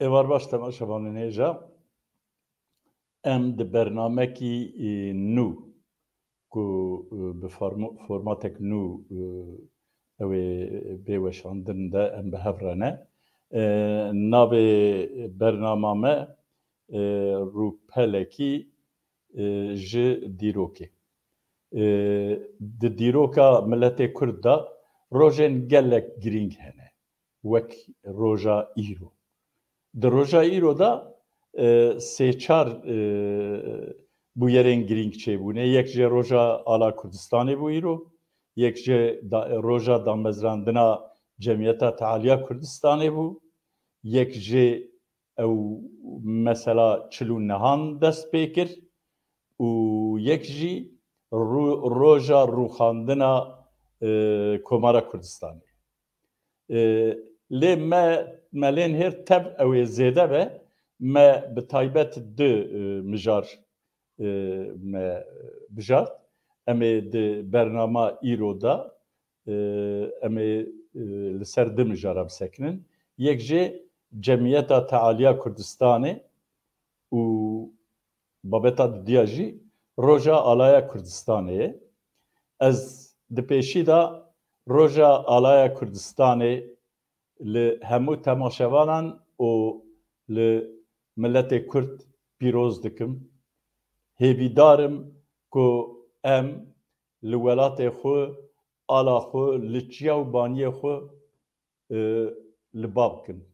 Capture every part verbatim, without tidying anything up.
Êvar baş temaşevanên hêja. Em di bernamekî, e, nû ku, e, bi formo-, formatek nû, e, ew ê bê weşandin de em bi hev re ne. E, navê bernama me, e, rûpelekî, e, ji dîrokê. E, di dîroka miletê Kurd de rojên gelek girîng hene, wek roja îro. Di roja îro de, e, sê çar, e, bûyerên girîng çêbûne. Yek jê roja ala Kurdistanê bû îro, yek jê da-, roja damezrandina Cemiyeta Tealiya Kurdistanê bû, yek jê ew mesela çil û nehan dest pê kir û yek jî ro-, roja rûxandina, e, Komara Kurdistanê. E, lê me, me lên hêr tev ew ê zêde be, me bi taybet du, e, mijar, e, me bijart. Em ê di bernama îro de, e, em ê, e, li ser du mijara bisekinin. Yek jê Cemiyeta Tealiya Kurdistanê û babeta dudiya jî Roja Alaya Kurdistanê ye. Ez di pêşî de Roja Alaya Kurdistanê li hemû temaşevanan û li miletê Kurd pîroz dikim. Hêvîdar im ku em li welatê xwe, ala xwe, li çiya û baniyê xwe, e, li ba bikin.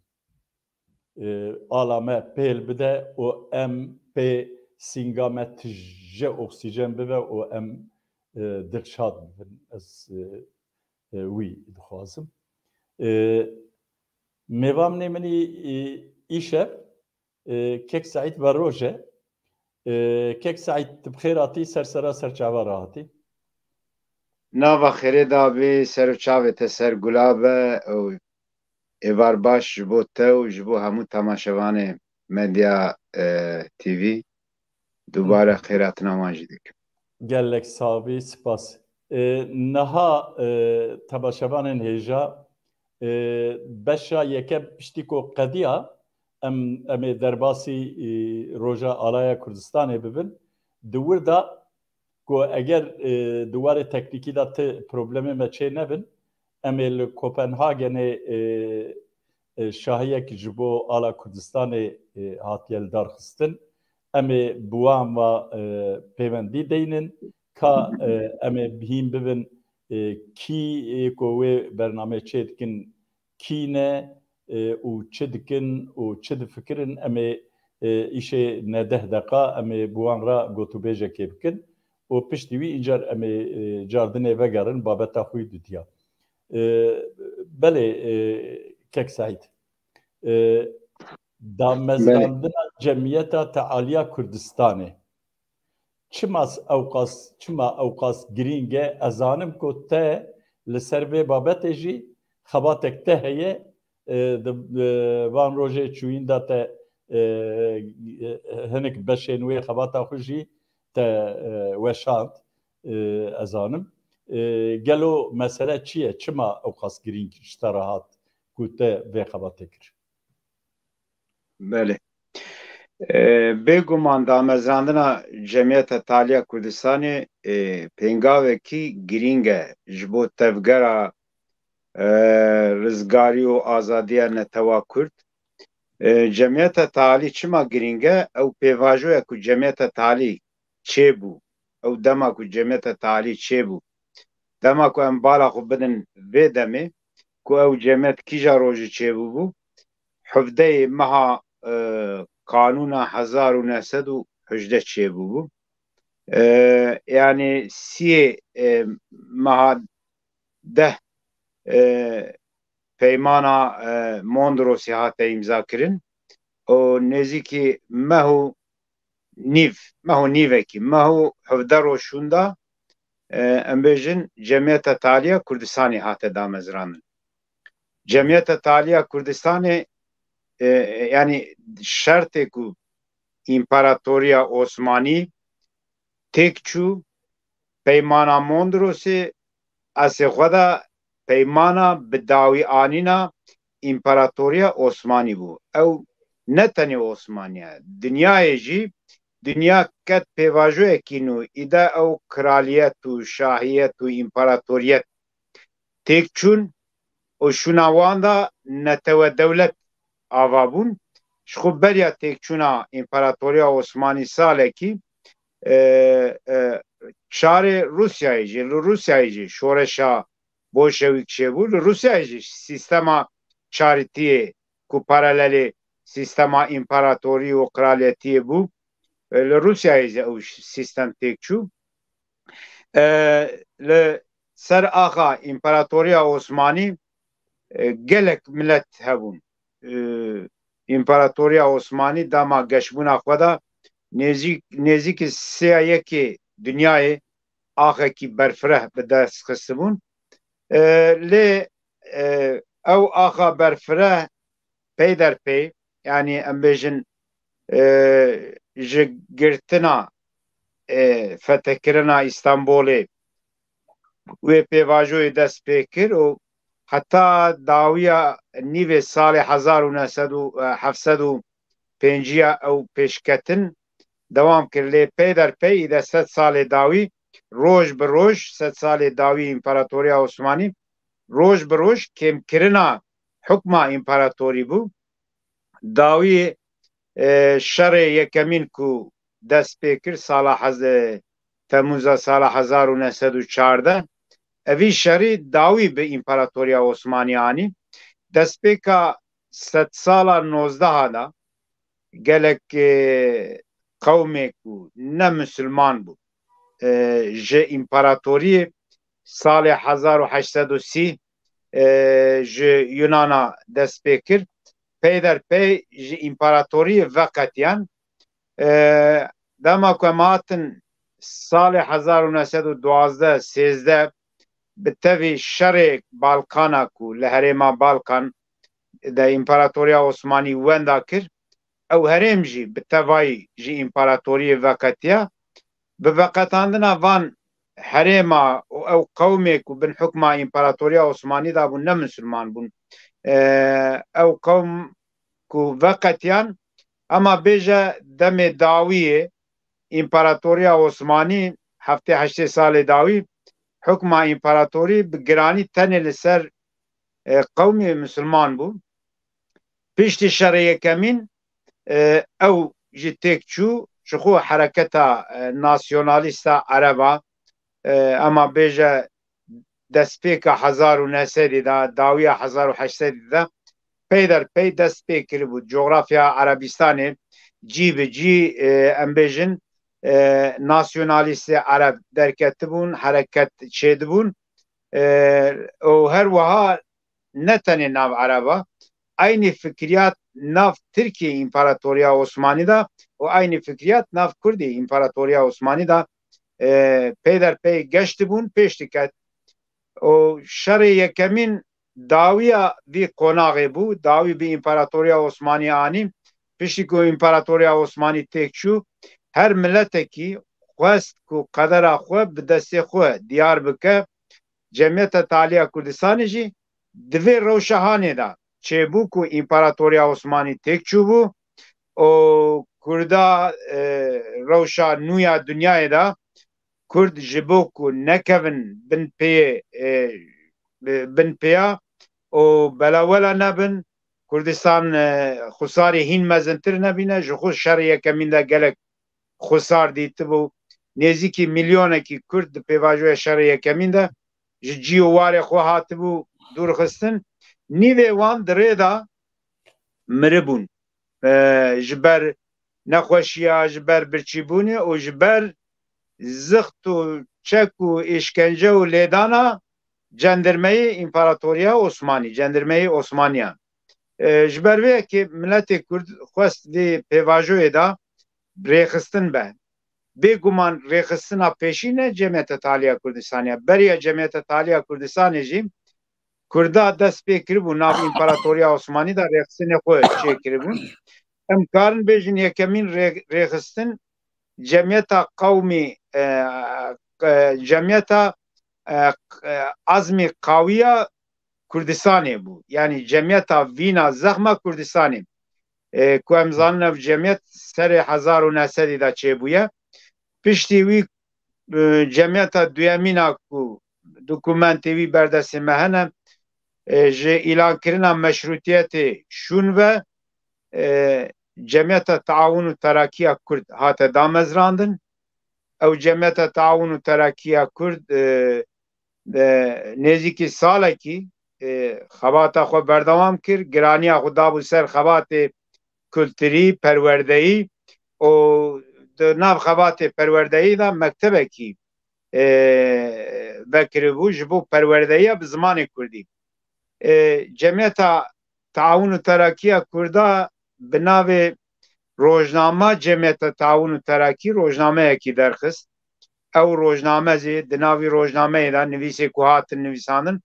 E, ala me pêl bide û em pê sînga me tije oksîjen bibe û em, e, dilşad bibin. Ez, e, e, wî dixwazim. E, mêvanê min î, î, îşev, e, Kek Seîd Verroj e. E, Kek Seîd, tu bi xêr hatî, ser sera ser çava re hatî. Nava xêrê de bî, ser û çavê te ser gula be û êvar baş ji bo te û ji bo hemû temaşevanê Medya, e, T V. Dubare xêrhatina wan jî dikim. Gelek sax bî, spas. E, niha, e, temaşevanên hêja, e, beşa yekem piştî ku qediya, em, em ê derbasî, e, Roja Alaya Kurdistanê bibin. Di wir de ku eger, e, di warê teknîkî de ti problemê me çê nebin, em ê li Kopenhagenê, e, e, şahiyek ji bo ala Kurdistanê, e, hatiye lidarxistin. Em ê bi wan ve, e, pêwendî deynin. Ka, e, em ê hîn bibin, e, kî, e, ku wê bernameyê çêdikin, kî ne, e, û çi dikin û çi difikirin, em ê, e, îşê ne deh deqa, em ê bi wan re gotûbêjekê bikin û piştî wî încar em ê, e, cardinê vegerin babeta xwe yî dudiya. E, belê, e, Kek Seîd. E, damezrandina Cemiyeta Tealiya Kurdistanê çima s-, ewqas, çima ewqas girîng e? Ez zanim ku te li ser vê babetê jî xebatek te heye. E, di, e, van rojê çûyîn de te, e, e, hinek beşên wê xebata xwe jî te, e, weşand, e, ez zanim. E, gelo mesele çi ye? Çima ewqas girîng ji te re hat ku te vê xebatê kir? Belê. E, bêguman damezrandina Cemiyeta Tealiya Kurdistanê, e, pêngavekî girîng e ji bo tevgera, e, rizgarî û azadiya netewa Kurd. E, Cemiyeta Tealî çima girîng e? Ew pêvajoya ku Cemiyeta Tealî çêbû, ew dema ku Cemiyeta Tealî çêbû, dema ku em bala xwe bidin vê demê, ku ew cemiyet kîja rojî çêbûbû, hevdeyê meha, e, Kanûna hezar û neh sed û hejdeh çêbûbû. E, yanî siyê, e, meha deh, e, peymana, e, Mondrosê hate îmzakirin û nêzîkî meh û nîv, meh û nîvekî, meh û hevdeh roj şûnda, e, em bêjin Cemiyeta Tealiya Kurdistanê hate damezrandin. Cemiyeta Tealiya Kurdistanê, e, yanî şertê ku Împaratoriya Osmanî têk çû, peymana Mondrosê esê xwe de peymana bi dawî anîna Împaratoriya Osmanî bû. Ew ne tenê Osmaniye, dinyayê jî, dinya ket pêvajoyekî nû, îde ew kraliyet û şahiyet û împaratoriyet têk çûn û şûna wan de netewe dewlet ava bûn. Ji xwe beriya têkçûna Împaratoriya Osmanî salekî, e, e, çarê Rûsyayê jî, li Rûsyayê jî şoreşa Bolşewîk çêbû, li Rûsyayê jî sîstema çarîtiyê ku paralelê sîstema împaratorî û kraliyetiyê bû, e, li Rûsyayê jî ew sîstem têk çû. E, li ser axa Împaratoriya Osmanî, e, gelek milet hebûn. E, Împaratoriya Osmanî dema geşbûna xwe de nêzîk, nêzîkî sêya yekê dinyayê axekî berfireh bi dest xistibûn. E, lê, e, ew axa berfireh peyderpey, yanî em bêjin, e, ji girtina, e, fethekirina Îstanbolê wê pêvajoyê dest pê kir û heta dawiya nîvê salê hezar û neh sed û heft sed û pêncî ya ew pêşketin dewam kir. Lê peyderpey îde sed salê dawî, roj bi roj, sed salê dawî Împaratoriya Osmanî roj bi roj kêmkirina hukma împaratorî bû. Dawî, e, şerê yekemîn ku dest pê kir sala hez-, Temûza sala hezar û neh sed û çardeh, evî şerî dawî bi Împaratoriya Osmanî anî. Destpêka sedsala nozdeha de gelek, e, qewmê ku ne misilman bû, e, ji împaratoriyê salê hezar û heşt sed û sî, e, ji Yunana dest pê kir. Peyderpey ji împaratoriyê veqetiyan. E, dema ku em hatin salê hezar û neh sed û duwazdeh sêzdeh bi tevî şerê Balkana ku li herêma Balkan de Împaratoriya Osmanî wenda kir, ew herêm jî bi tevayî ji împaratoriyê veqetiya. Bi veqetandina van herêma û ew qewmê ku bin hukma Împaratoriya Osmanî de bûn, ne misilman bûn. E, ew qewm ku veqetiyan, ema bêje demê dawiyê Împaratoriya Osmanî heftê heştê salê dawî hukma împaratorî bi giranî tenê li ser, e, qewmê misilman bû. Piştî şerê yekemîn, e, ew jî têk çû, ji xwe hereketa, e, nasyonalîsta ereba, e, ema bêje destpêka hezar û neh sedî de, dawiya hezar û heşt sedî de peyderpey dest pê kiribû. Coğrafya Erebistanê cî bi cî, e, em bêjin, e, nasyonalîstê ereb derketibûn, hereket çêdibûn. E, û her wiha ne tenê nav ereba, eynî fikriyat nav Tirkiyê Împaratoriya Osmanî de û eynî fikriyat nav Kurdê Împaratoriya Osmanî de, e, peyderpey geş dibûn, pêş diket. Û şerê yekemîn dawiya vî qonaxê bû, dawî bi Împaratoriya Osmanî anî. Piştî ku Împaratoriya Osmanî têk çû, her miletekî xwest ku qedera xwe bi destê xwe diyar bike, Cemiyeta Taliya Kurdistanê jî di vê rewşa hanê de çêbû ku Împaratoriya Osmanî têk çûbû û Kurda, e, rewşa nû ya dinyayê de Kurd ji bo ku nekevin bin pê, e, bin pêya û belawela nebin, Kurdistan, e, xusarê hîn mezintir nebîne. Ji xwe şerê yekemîn de gelek xusar dîtibû. Nêzîkî milyonekî Kurd di pêvajoya şerê yekemîn de ji cî û warê xwe hatibû dûrxistin. Nîvê wan di rê de miribûn. E, ji ber nexweşiya, ji ber birçîbûnê û ji ber zixt û çek û îşkence û lêdana cendirmeyê Împaratoriya Osmanî, cendirmeyê Osmaniyan. E, ji ber vê yekê miletê Kurd xwest vê pêvajoyê de rêxistin be. Bêguman rêxistina pêşî ne Cemiyeta Taliya Kurdistanê ye. Beriya Cemiyeta Taliya Kurdistanê jî Kurda dest pê kiribû, nav Împaratoriya Osmanî de rêxistinê xwe çêkiribûn. Em karin bêjin yekemîn rê-, rêxistin Cemiyeta Qewmî, e, e, Cemiyeta, e, e, Azmî Qawiya Kurdistanê bû. Yanî Cemiyeta Vîna Zexma Kurdistanê. e, ku em zanin ev cemiyet serê hezar û neh sedî de çêbûye. Piştî wî, e, cemiyeta duyemîna ku dokumentê wî berdestê me hene, e, ji îlankirina meşrûtiyetê şûn ve, e, Cemiyeta Taawun û Terakiya Kurd hate damezrandin. Ew Cemiyeta Taawun û Terakiya Kurd, e, e, nêzîkî salekî, e, xebata xwe berdewam kir, giraniya xwe dabû ser xebatê kulturî, perwerdeyî û di nav xebatê perwerdeyî de mektebekî, e, vekiribû ji bo perwerdeyiya bi zimanê kurdî. E, Cemiyeta Taawun û Terakiya Kurda bi navê Rojnama Cemiyeta Taawun û Terakî rojnameyekî derxist. Ew rojname jî di nav vî rojnameyê de nivîsê ku hatin nivîsandin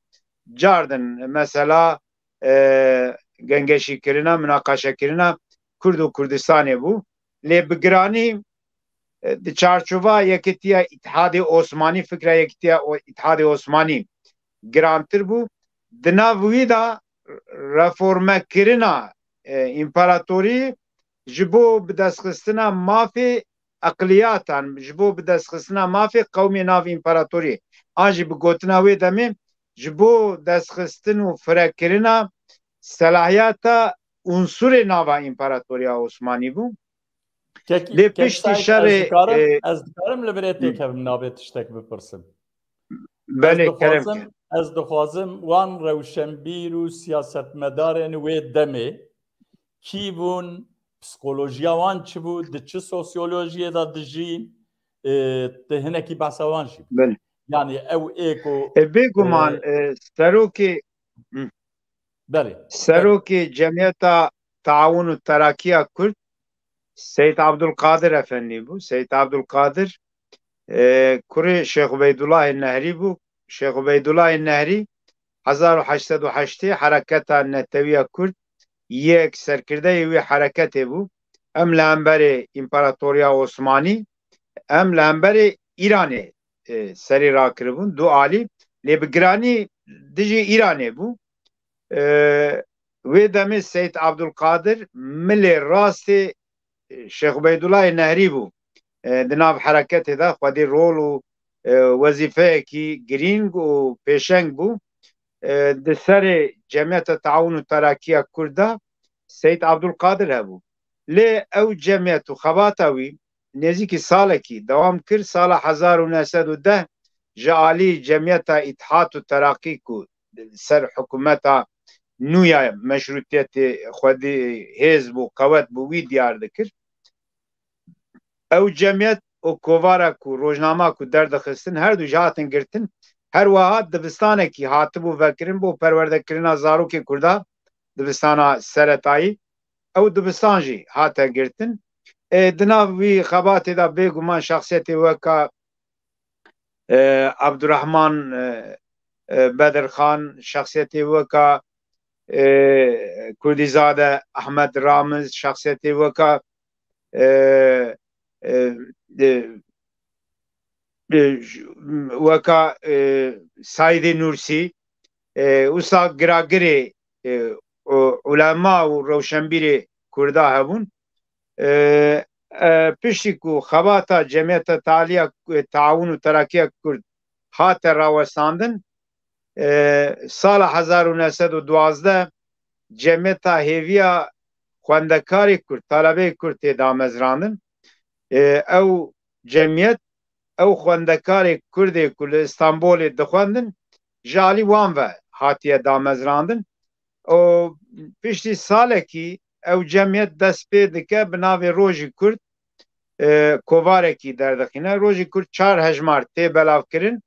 cardin, mesela, e, gengeşîkirina, minaqeşekirina Kurd û Kurdistanê bû. Lê bi giranî, e, di çarçova yekitiya Îtihadê Osmanî, fikra yekitiya o-, Îtihadê Osmanî girantir bû. Di nav wî de reformekirina, e, împaratorî ji bo bidestxistina mafê eqliyatan, ji bo bidestxistina mafê qewmê nav împaratorî, an jî bi gotina wê demê ji bo destxistin û firekirina selahiyata unsurê nava împaratoriya Osmanî bû. Kek-, Lê kek piştî Saîd, şerê, ez dikarim, e, ez dikarim li virê Hı. têkevim navê tiştek bipirsim. Belê, kerem dixwazim, ke. Ez dixwazim wan rewşenbîr û siyasetmedarên wê demê kî bûn, psikolojiya wan çi bû, di çi sosyolojiyê de dijîn, e, tu hinekî behsa wan jî bike. Belê. Yani ew ê ku, E, bêguman, e, e, serokê, Hı. Belê. Serokê Cemiyeta Taawun û Terakiya Kurd Seyîd Abdulkadir Efendî bû. Seyîd Abdulkadir, e, kurê Şêx Ubeydullahê Nehrî bû. Şêx Ubeydullahê Nehrî hezar û heşt sed û heştê hereketa Netewiya Kurd yek serkirdeyê wî hereketê bû. Em li hemberê Împaratoriya Osmanî, em li hemberê Îranê, e, serî rakiribûn, du alî, lê bi giranî dijî Îranê bû. E, wê demê Seyîd Abdulkadir milê rastê, e, Şêx Ubeydullahê Nehrî bû. E, di nav hereketê de xwedî rol û, e, wezîfeyekî girîng û pêşeng bû. E, di serê Cemiyeta Taawun û Terakiya Kurd de Seyîd Abdulkadir hebû. Lê ew cemiyet û xebata wî nêzîkî salekî dewam kir. Sala hezar û neh sed û deh ji alî Cemiyeta Îtihat û Teraqî ku ser hikûmeta nû ya meşrûtiyetê xwedî hêz bû, qewet bû, wî diyar dikir. Ew cemiyet û kovara ku rojnama ku derdixistin her du jî hatin girtin. Her wiha dibistanekî hatibû vekirin bo perwerdekirina zarokê Kurda, dibistana seretayî. Ew dibistan jî hate girtin. E, di nav wî xebatê de bêguman şexsiyetê weka, e, Abdurrahman, e, e, Bedirxan, şexsiyetê weka, e, Kurdîzade Ahmed Ramiz, şexsiyetê weka, e, e, e, e, weka, e, Saîdê Nûrsî, e, wisa giragirê, e, u-, ulema û rewşenbîrê Kurda hebûn. E, e, piştî ku xebata Cemiyeta Taliya, e, Taawun û Terakiya Kurd hate rawestandin, e, sala hezar û neh sed û duwazdeh Cemiyeta Hêviya Xwendekarê Kurd, Talebeyê Kurd tê damezrandin. E, ew cemiyet, ew xwendekarê Kurdê ku li Îstanbolê dixwendin, ji alî wan ve hatiye damezrandin. Û piştî salekî ew cemiyet dest pê dike bi navê Rojî Kurd, e, kovarekî derdixîne. Rojî Kurd çar hejmar tê belavkirin.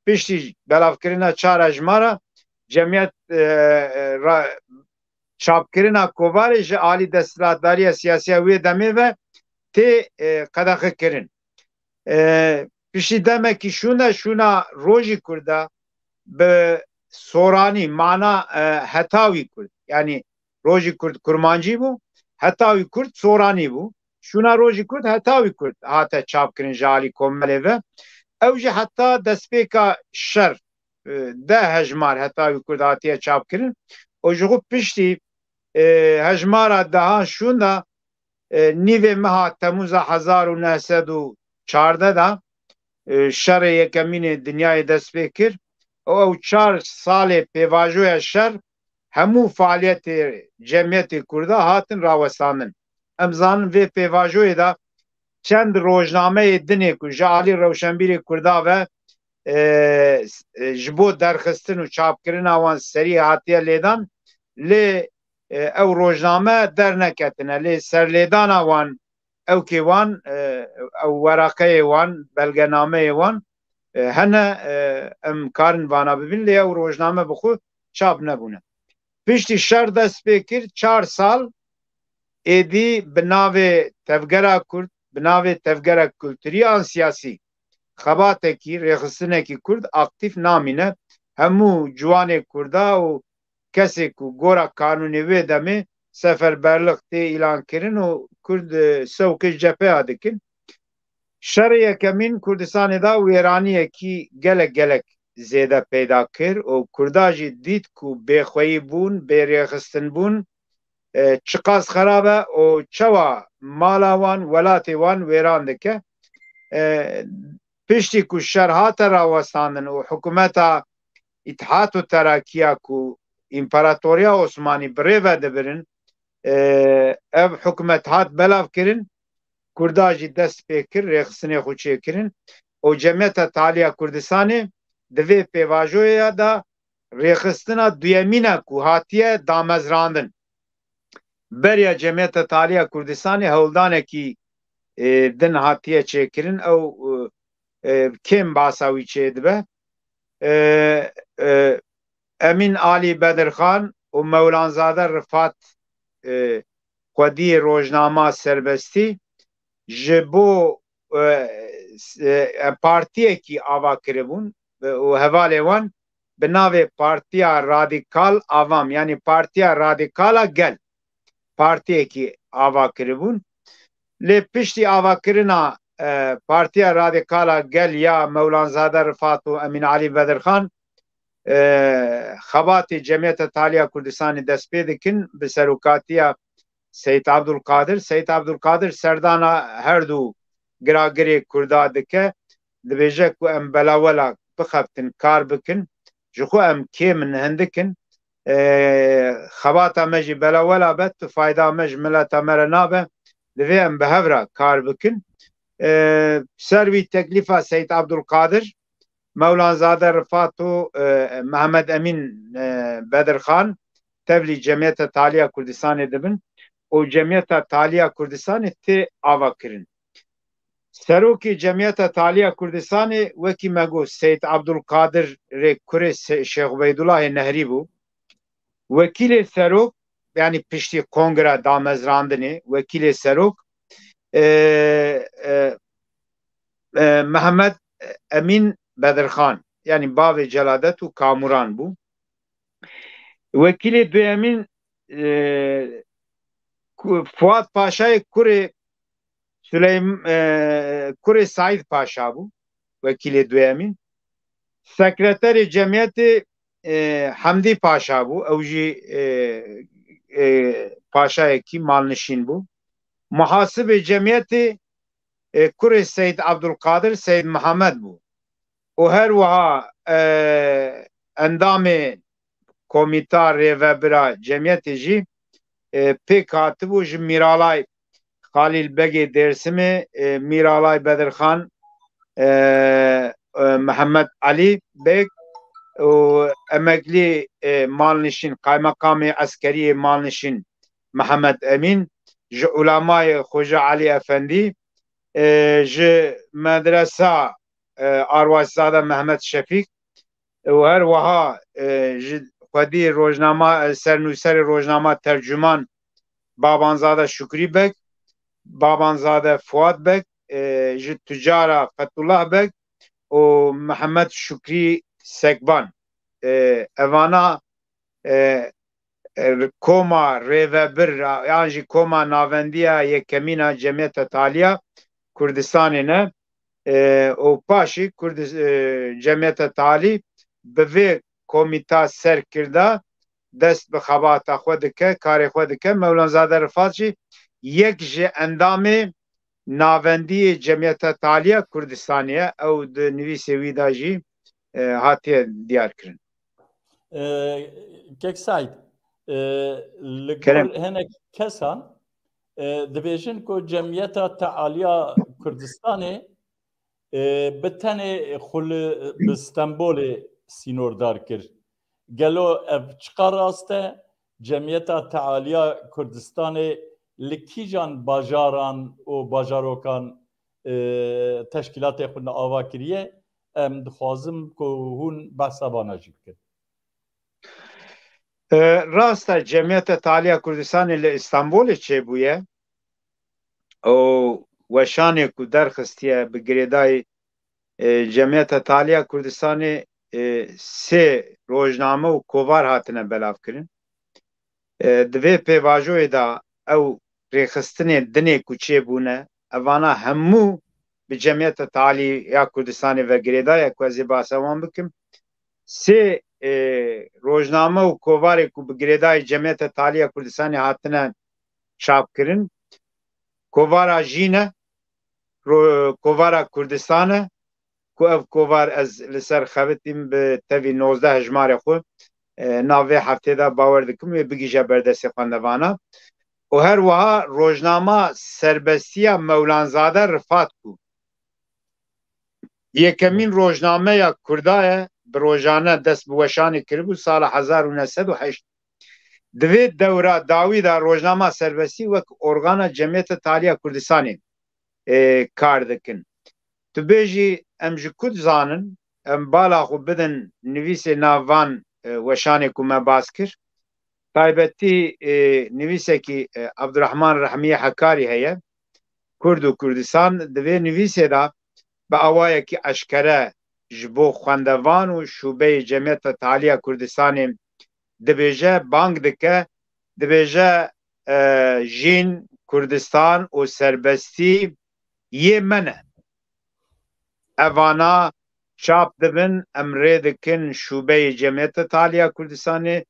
Piştî belavkirina çar hejmara cemiyet, e, e, ra-, çapkirina kovarê ji alî desthilatdariya siyasiya wê demê ve tê, e, qedexekirin. E, piştî demekî şûne, şûna Rojî Kurda bi Soranî, mana, e, Hetawî Kurd. Yanî Rojî Kurd Kurmancî bû, Hetawî Kurd Soranî bû. Şûna Rojî Kurd Hetawî Kurd hate çapkirin ji alî komelê ve. Ew jî heta destpêka şer, e, deh hejmar Hetawî Kurd hatiye çapkirin. Û ji xwe piştî E, hejmara dehan şûnda, e, nîvê meha Temûza hezar û neh sed û çardeh de, e, şerê yekemînê dinyayê dest pê kir. Û ew çar salê pêvajoya şer hemû faaliyetê cemiyetê Kurda hatin rawestandin. Em zanin vê pêvajoyê de çend rojnameyê dinê ku ji alî rewşenbîrê Kurda ve, e, e, ji bo derxistin û çapkirina wan serî hatiye lêdan, lê, e, ew rojname derneketine. Lê serlêdana wan, ewkê wan, e, ew weraqeyê wan, belgenameyê wan, e, hene, e, em karin vana bibin, lê ew rojname bi xwe çap nebûne. Piştî şer dest pê kir, çar sal êdî bi navê Tevgera Kurd, bi navê tevgerek kulturî an siyasî, xebatekî, rêxistinekî Kurd aktîf namîne. Hemû ciwanê Kurda û kesê ku gora kanûnê wê demê seferberlik tê îlankirin û Kurd, e, sewqê cepheya dikin. Şerê yekemîn Kurdistanê de wêraniyekî gelek gelek zêde peyda kir û Kurda jî dît ku bêxweyî bûn, bêrêxistin bûn, e, çiqas xerab e û çawa mala wan, welatê wan wêran dike. E, piştî ku şer hate rawestandin û hikûmeta Îtihat û Terakiya ku Împaratoriya Osmanî bi rê ve dibirin, e, ev hikûmet hat belavkirin, Kurda jî dest pê kir, rêxistinê xwe çêkirin û Cemiyeta Taliya Kurdistanê di vê pêvajoya de rêxistina duyemîn e ku hatiye damezrandin. Beriya Cemiyeta Taliya Kurdistanê hewldanekî, e, din hatiye çêkirin, ew, e, e, kêm basa wî çêdibe. E, e, Emîn Alî Bedirxan û Mewlanzade Rifat, e, xwediyê rojnama Serbestî ji bo, e, s-, e, partiyekî ava kiribûn, e, û hevalê wan bi navê Partiya Radîkal Avam, yanî Partiya Radîkal a Gel, partiyekî ava kiribûn. Lê piştî avakirina, e, Partiya Radîkal a Gel ya Mewlanzade Rifat û Emîn Alî Bedirxan, e, xebatê Cemiyeta Taliya Kurdistanê dest pê dikin bi serokatiya Seyîd Abdulkadir. Seyîd Abdulkadir serdana her du giragirê Kurda dike, dibêje ku em belawela bixebtin, kar bikin, ji xwe em kêm in, hindik in. E, xebata me jî belawela be, tu fayda me ji mileta me re nabe, divê em bi hev re kar bikin. E, ser wî teklîfa Seyîd Abdulkadir, Mewlanzade Rifat û, e, Mehmed Emîn, e, Bedirxan tevlî Cemiyeta Taliya Kurdistanê dibin û Cemiyeta Taliya Kurdistanê tê ava kirin. Serokê Cemiyeta Taliya Kurdistanê, wekî me got, Seyîd Abdulkadir rê kurê Se-, Şêx Ubeydulahê Nehrî bû. Wekîlê serok, yanî piştî kongre damezrandinê, wekîlê serok, e, e, e, Mehmet Emîn Bedirxan, yanî bavê Celadet û Kamuran bû. Wekîlê duyemîn, e, ku-, Fuat Paşayê kurê Süleym-, e, kurê Saîd Paşa bû, wekîlê duyemîn. Sekreterê cemiyetê, e, Hemdî Paşa bû, ew jî, e, e, paşayekî malnişîn bû. Muhasibê cemiyetê, e, kurê Seyîd Abdulkadir Seyîd Mihemed bû. Û her wiha, e, endamê komîta rêvebira cemiyetê jî, e, pêk hatibû ji Mîralay Xalîl Begê Dêrsimê, e, Mîralay Bedirxan, e, e, Mihemed Elî Beg û emeklî, e, malnişîn, kaymeqamê eskeriyê malnişîn Mihemed Emîn, ji ulemayê Xoca Elî Efendî, e, ji medresa, e, Arwaşzade Mehmet Şefîk, û her wiha, e, ji xwedî rojnama, e, sernûserê rojnama Tercûman Babanzade Şukrî Beg, Babanzade Fuat Beg, e, ji tucara Fethullah Beg û Mihemed Şukrî Sekban. E, evana, e, e, koma rêvebir a, yan jî koma navendiya yekemîn a Cemiyeta Taliya Kurdistanê ne. E, û paşî Kurdi-, e, Cemiyeta Talî bi vê komîta serkirda dest bi xebata xwe dike, karê xwe dike. Mewlanzade Rifat jî yek ji endamê navendiyê Cemiyeta Taliya Kurdistanê ye. Ew di nivîsê wî de jî, e, hatiye diyar kirin. E, Kek Saîd, e, li gor hinek kesan, e, dibêjin ku Cemiyeta Tealiya Kurdistanê, e, bi tenê xwe li, bi Stenbolê sînordar kir. Gelo ev çiqas rast e? Cemiyeta Tealiya Kurdistanê li kîjan bajaran û bajarokan, e, teşkîlatê xwe ava kiriye? Em dixwazim ku hûn behsa vana jî bikin. E, rast e, Cemiyeta Taliya Kurdistanê li Îstanbulê çêbûye û weşanê ku derxistiye bi girêdayî, e, Cemiyeta Taliya Kurdistanê, e, sê rojname û kovar hatine belavkirin. E, di vê pêvajoyê de ew rêxistinên dinê ku çêbûne, evana hemû bi Cemiyeta Taliya Kurdistanê ve girêdayî ye ku ez ê behsa wan bikim. Sê, e, rojname û kovarê ku bi girêdayî Cemiyeta Taliya Kurdistanê hatine çapkirin, kovara Jîn e, ro-, kovara Kurdistan e, ku ev kovar ez li ser xebitîm bi tevî nozdeh hejmarê xwe, e, nav vê heftê de bawer dikim wê bigihîje ber destê xwendevana. Û her wiha rojnama Serbestiya Mewlanzade Rifat ku yekemîn rojnameya Kurda ye, bi rojane dest bi weşanê kiribû sala hezar û neh sed û heşt. Di vê dewra dawî de rojnama Serbestî wek organa Cemiyeta Taliya Kurdistanê, e, kar dikin. Tu bêjî em ji ku dizanin, em bala xwe bidin nivîsê nav van, e, weşanê ku me bas kir. Taybetî, e, nivîsekî, e, Abdurrahman Rehmiyê Hekarî heye. Kurd û Kurdistan di vê nivîsê de bi awayekî eşkere ji bo xwendevan û şûbeyê Cemiyeta Taliya Kurdistanê dibêje, bang dike, dibêje, e, Jîn, Kurdistan û serbestî yê me ne. Evana çap dibin, em rê dikin şûbeyê Cemiyeta Taliya Kurdistanê,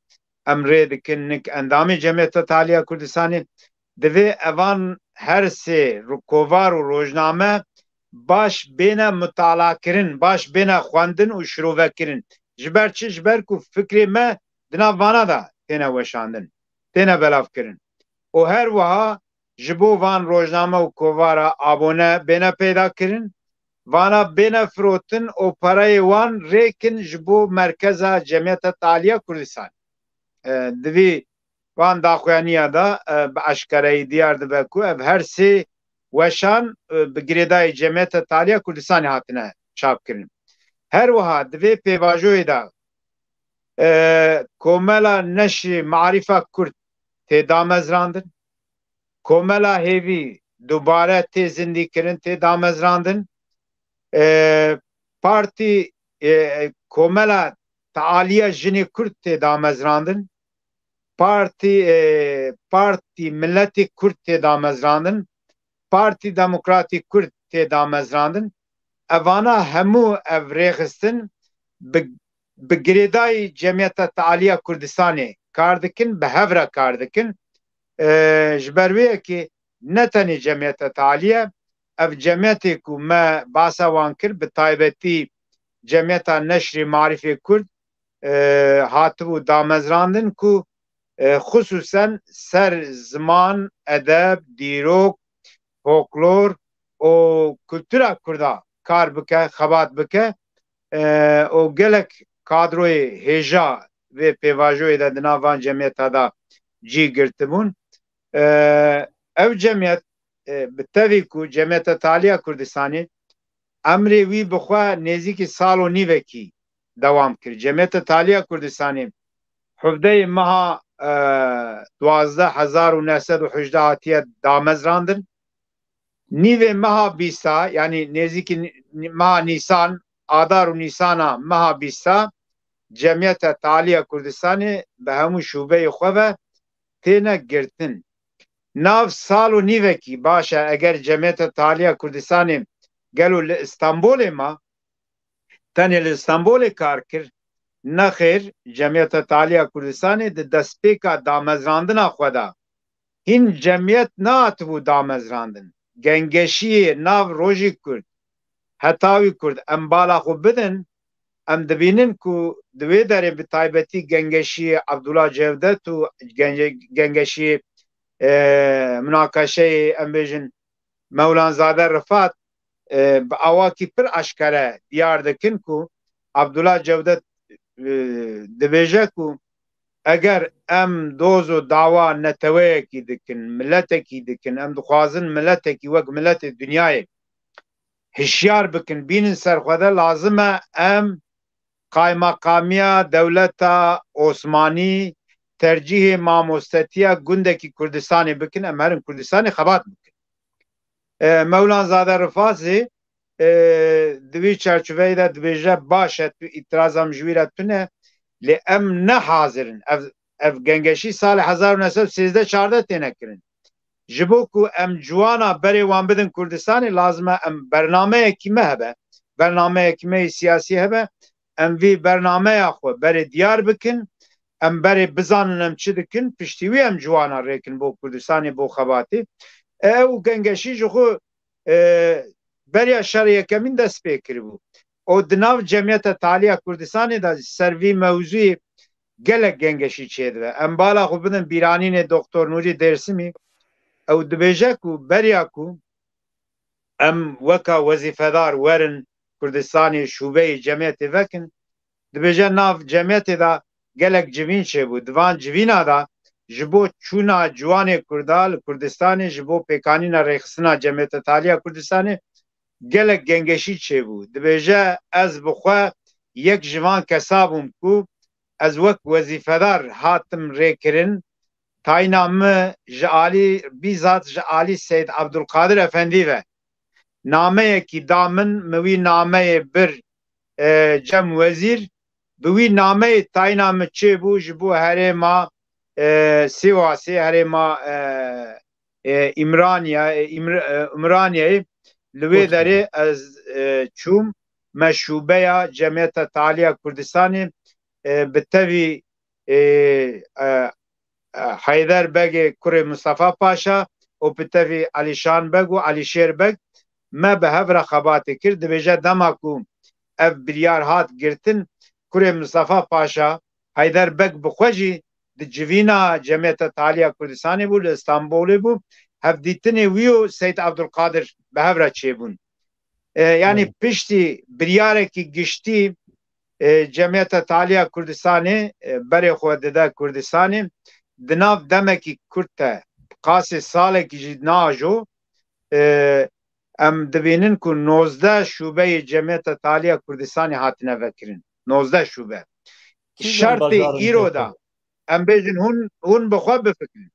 em rê dikin nik endamê Cemiyeta Taliya Kurdistanê. Divê evan her sê ru-, kovar û rojname baş bêne mutalakirin, baş bêne xwendin û şirovekirin. Ji ber çi? Ji ber ku fikrê me di nav vana de têne weşandin, têne belavkirin. Û her wiha ji bo van rojname û kovara abone bêne peyda kirin, vana bêne firotin û pereyê wan rêkin ji bo merkeza Cemiyeta Taliya Kurdistan. E, di vî van daxuyaniya de, e, bi eşkereyî diyar dibe ku ev her sê weşan, e, bi girêdayî Cemiyeta Taliya Kurdistanê hatine çapkirin. Her wiha di vê pêvajoyê de, e, Komela Neşrî Marîfa Kurd tê damezrandin. Komela Hêvî dubare tê zindîkirin, tê damezrandin. E, partî, e, Komela Tealiya Jinê Kurd tê damezrandin. Partî, e, Partî Miletê Kurd tê damezrandin. Partî Demokratî Kurd tê damezrandin. Evana hemû ev rêxistin bi, bi girêdayî Cemiyeta Tealiya Kurdistanê kar dikin, bi hev re kar dikin. E, ji ber wê yekê ne tenê Cemiyeta Tealiye, ev cemiyetê ku me basa wan kir, bi taybetî Cemiyeta Neşrê Marîfê Kurd, e, hatibû damezrandin ku, e, xisûsen ser ziman, edeb, dîrok, folklor û kultura kurda kar bike, xebat bike, e, û gelek kadroyê hêja vê pêvajoyê de di nav van cemiyeta de cî girtibûn. E, ev cemiyet, e, bi tevî ku Cemiyeta Taliya Kurdistanê emrê wî bi xwe nêzîkî sal û nîvekî dewam kir. Cemiyeta Taliya Kurdistanê hevdeyê meha, e, duwazdeh hezar û neh sed û hejdeh hatiye damezrandin. Nîvê meha bîsta, yanî nêzîkî ni-, ni-, meha Nîsan, Adar û Nîsana meha bîsta, Cemiyeta Taliya Kurdistanê bi hemû şûbeyê xwe ve têne girtin. Nav sal û nîvekî, baş e, eger Cemiyeta Taliya Kurdistanê gelo li Îstanbulê ma, tenê li Îstanbulê kar kir, Nexêr, Cemiyeta Taliya Kurdistanê di destpêka damezrandina xwe de hîn cemiyet nehatibû damezrandin. Gengeşiyê nav rojî Kurd, heta wî Kurd em bala xwe bidin, em dibînin ku di wê derê bi taybetî gengeşiyê Abdullah Cevdet û genge-, gengeşiyê, e, munakaşeyê, em bêjin, Mewlanzade Rifat, e, bi awakî pir eşkere diyar dikin ku Abdullah Cevdet, e, dibêje ku eger em doz û dawa neteweyekî dikin, miletekî dikin, em dixwazin miletekî wek miletê dinyayê hişyar bikin, bînin ser xwe de, lazim e em qaymaqamiya dewleta Osmanî tercîhê mamostetiya gundekî Kurdistanê bikin, em herin Kurdistanê xebat bikin. E, Mewlanzade Rifat zî, e, di vî çarçoveyê de dibêje, baş e, tu îtiraza min ji wî re tune, lê em ne hazir in. Ev, ev gengeşî salê hezar û neh sed û sêzdeh çardeh têne kirin. Ji bo ku em ciwana berê wan bidin Kurdistanê, lazim e em bernameyekî me hebe, bernameyekî me yê siyasî hebe, em vî bernameya xwe berê diyar bikin, em berê bizanin em çi dikin, piştî wî em ciwana rêkin bo Kurdistanê, bo xebatê. Ew gengeşî ji xwe, e, beriya şerê yekemîn dest pê kiribû. Û di nav Cemiyeta Taliya Kurdistanê de ser vî mewzûyê gelek gengeşî çêdibe. Em bala xwe bidin bîranînê Doktor Nûrî Dêrsimî. Ew dibêje ku beriya ku em weka wezîfedar werin Kurdistanê şûbeyê cemiyetê vekin, dibêje nav cemiyetê de gelek civîn çêbû. Di van civîna de ji bo çûna ciwanê Kurda li Kurdistanê, ji bo pêkanîna rêxistina Cemiyeta Taliya Kurdistanê gelek gengeşî çêbû. Dibêje, ez bi xwe yek ji van kesa bûm ku ez wek wezîfedar hatim rêkirin, tayîna min ji alî, bîzat ji alî Seyd Abdulkadir Efendî ve nameyekî da min, min wî nameyê bir, e, cem wezîr, bi wî nameyê tayîna min çêbû ji bo herêma, e, Sîwasê, herêma, e, e, Îmraniya, e, Îmr-, e, Ümraniyeyê. Li wê derê ez, e, çûm, me şûbeya Cemiyeta Taliya Kurdistanê, e, bi tevî, e, e, e, Heyder Begê kurê Mustafa Paşa û bi tevî Alîşan Beg û Alîşêr Beg me bi hev re xebatê kir. Dibêje dema ku ev biryar hat girtin, kurê Mustafa Paşa, Heyder Beg bi xwe jî di civîna Cemiyeta Taliya Kurdistanê bû, li Stenbolê bû. Hevdîtinê wî û Seyd Abdulkadir bi hev re çêbûn. E, yanî Evet. piştî biryarekî giştî, e, Cemiyeta Taliya Kurdistanê, e, berê xwe dide Kurdistanê, di nav demekî kurt de, qasê salekî jî najo, e, em dibînin ku nozdeh şûbeyê Cemiyeta Taliya Kurdistanê hatine vekirin. Nozdeh şûbe. Kîjan Şertê bajarin îro de, em bêjin hûn, hûn bi xwe bifikirin.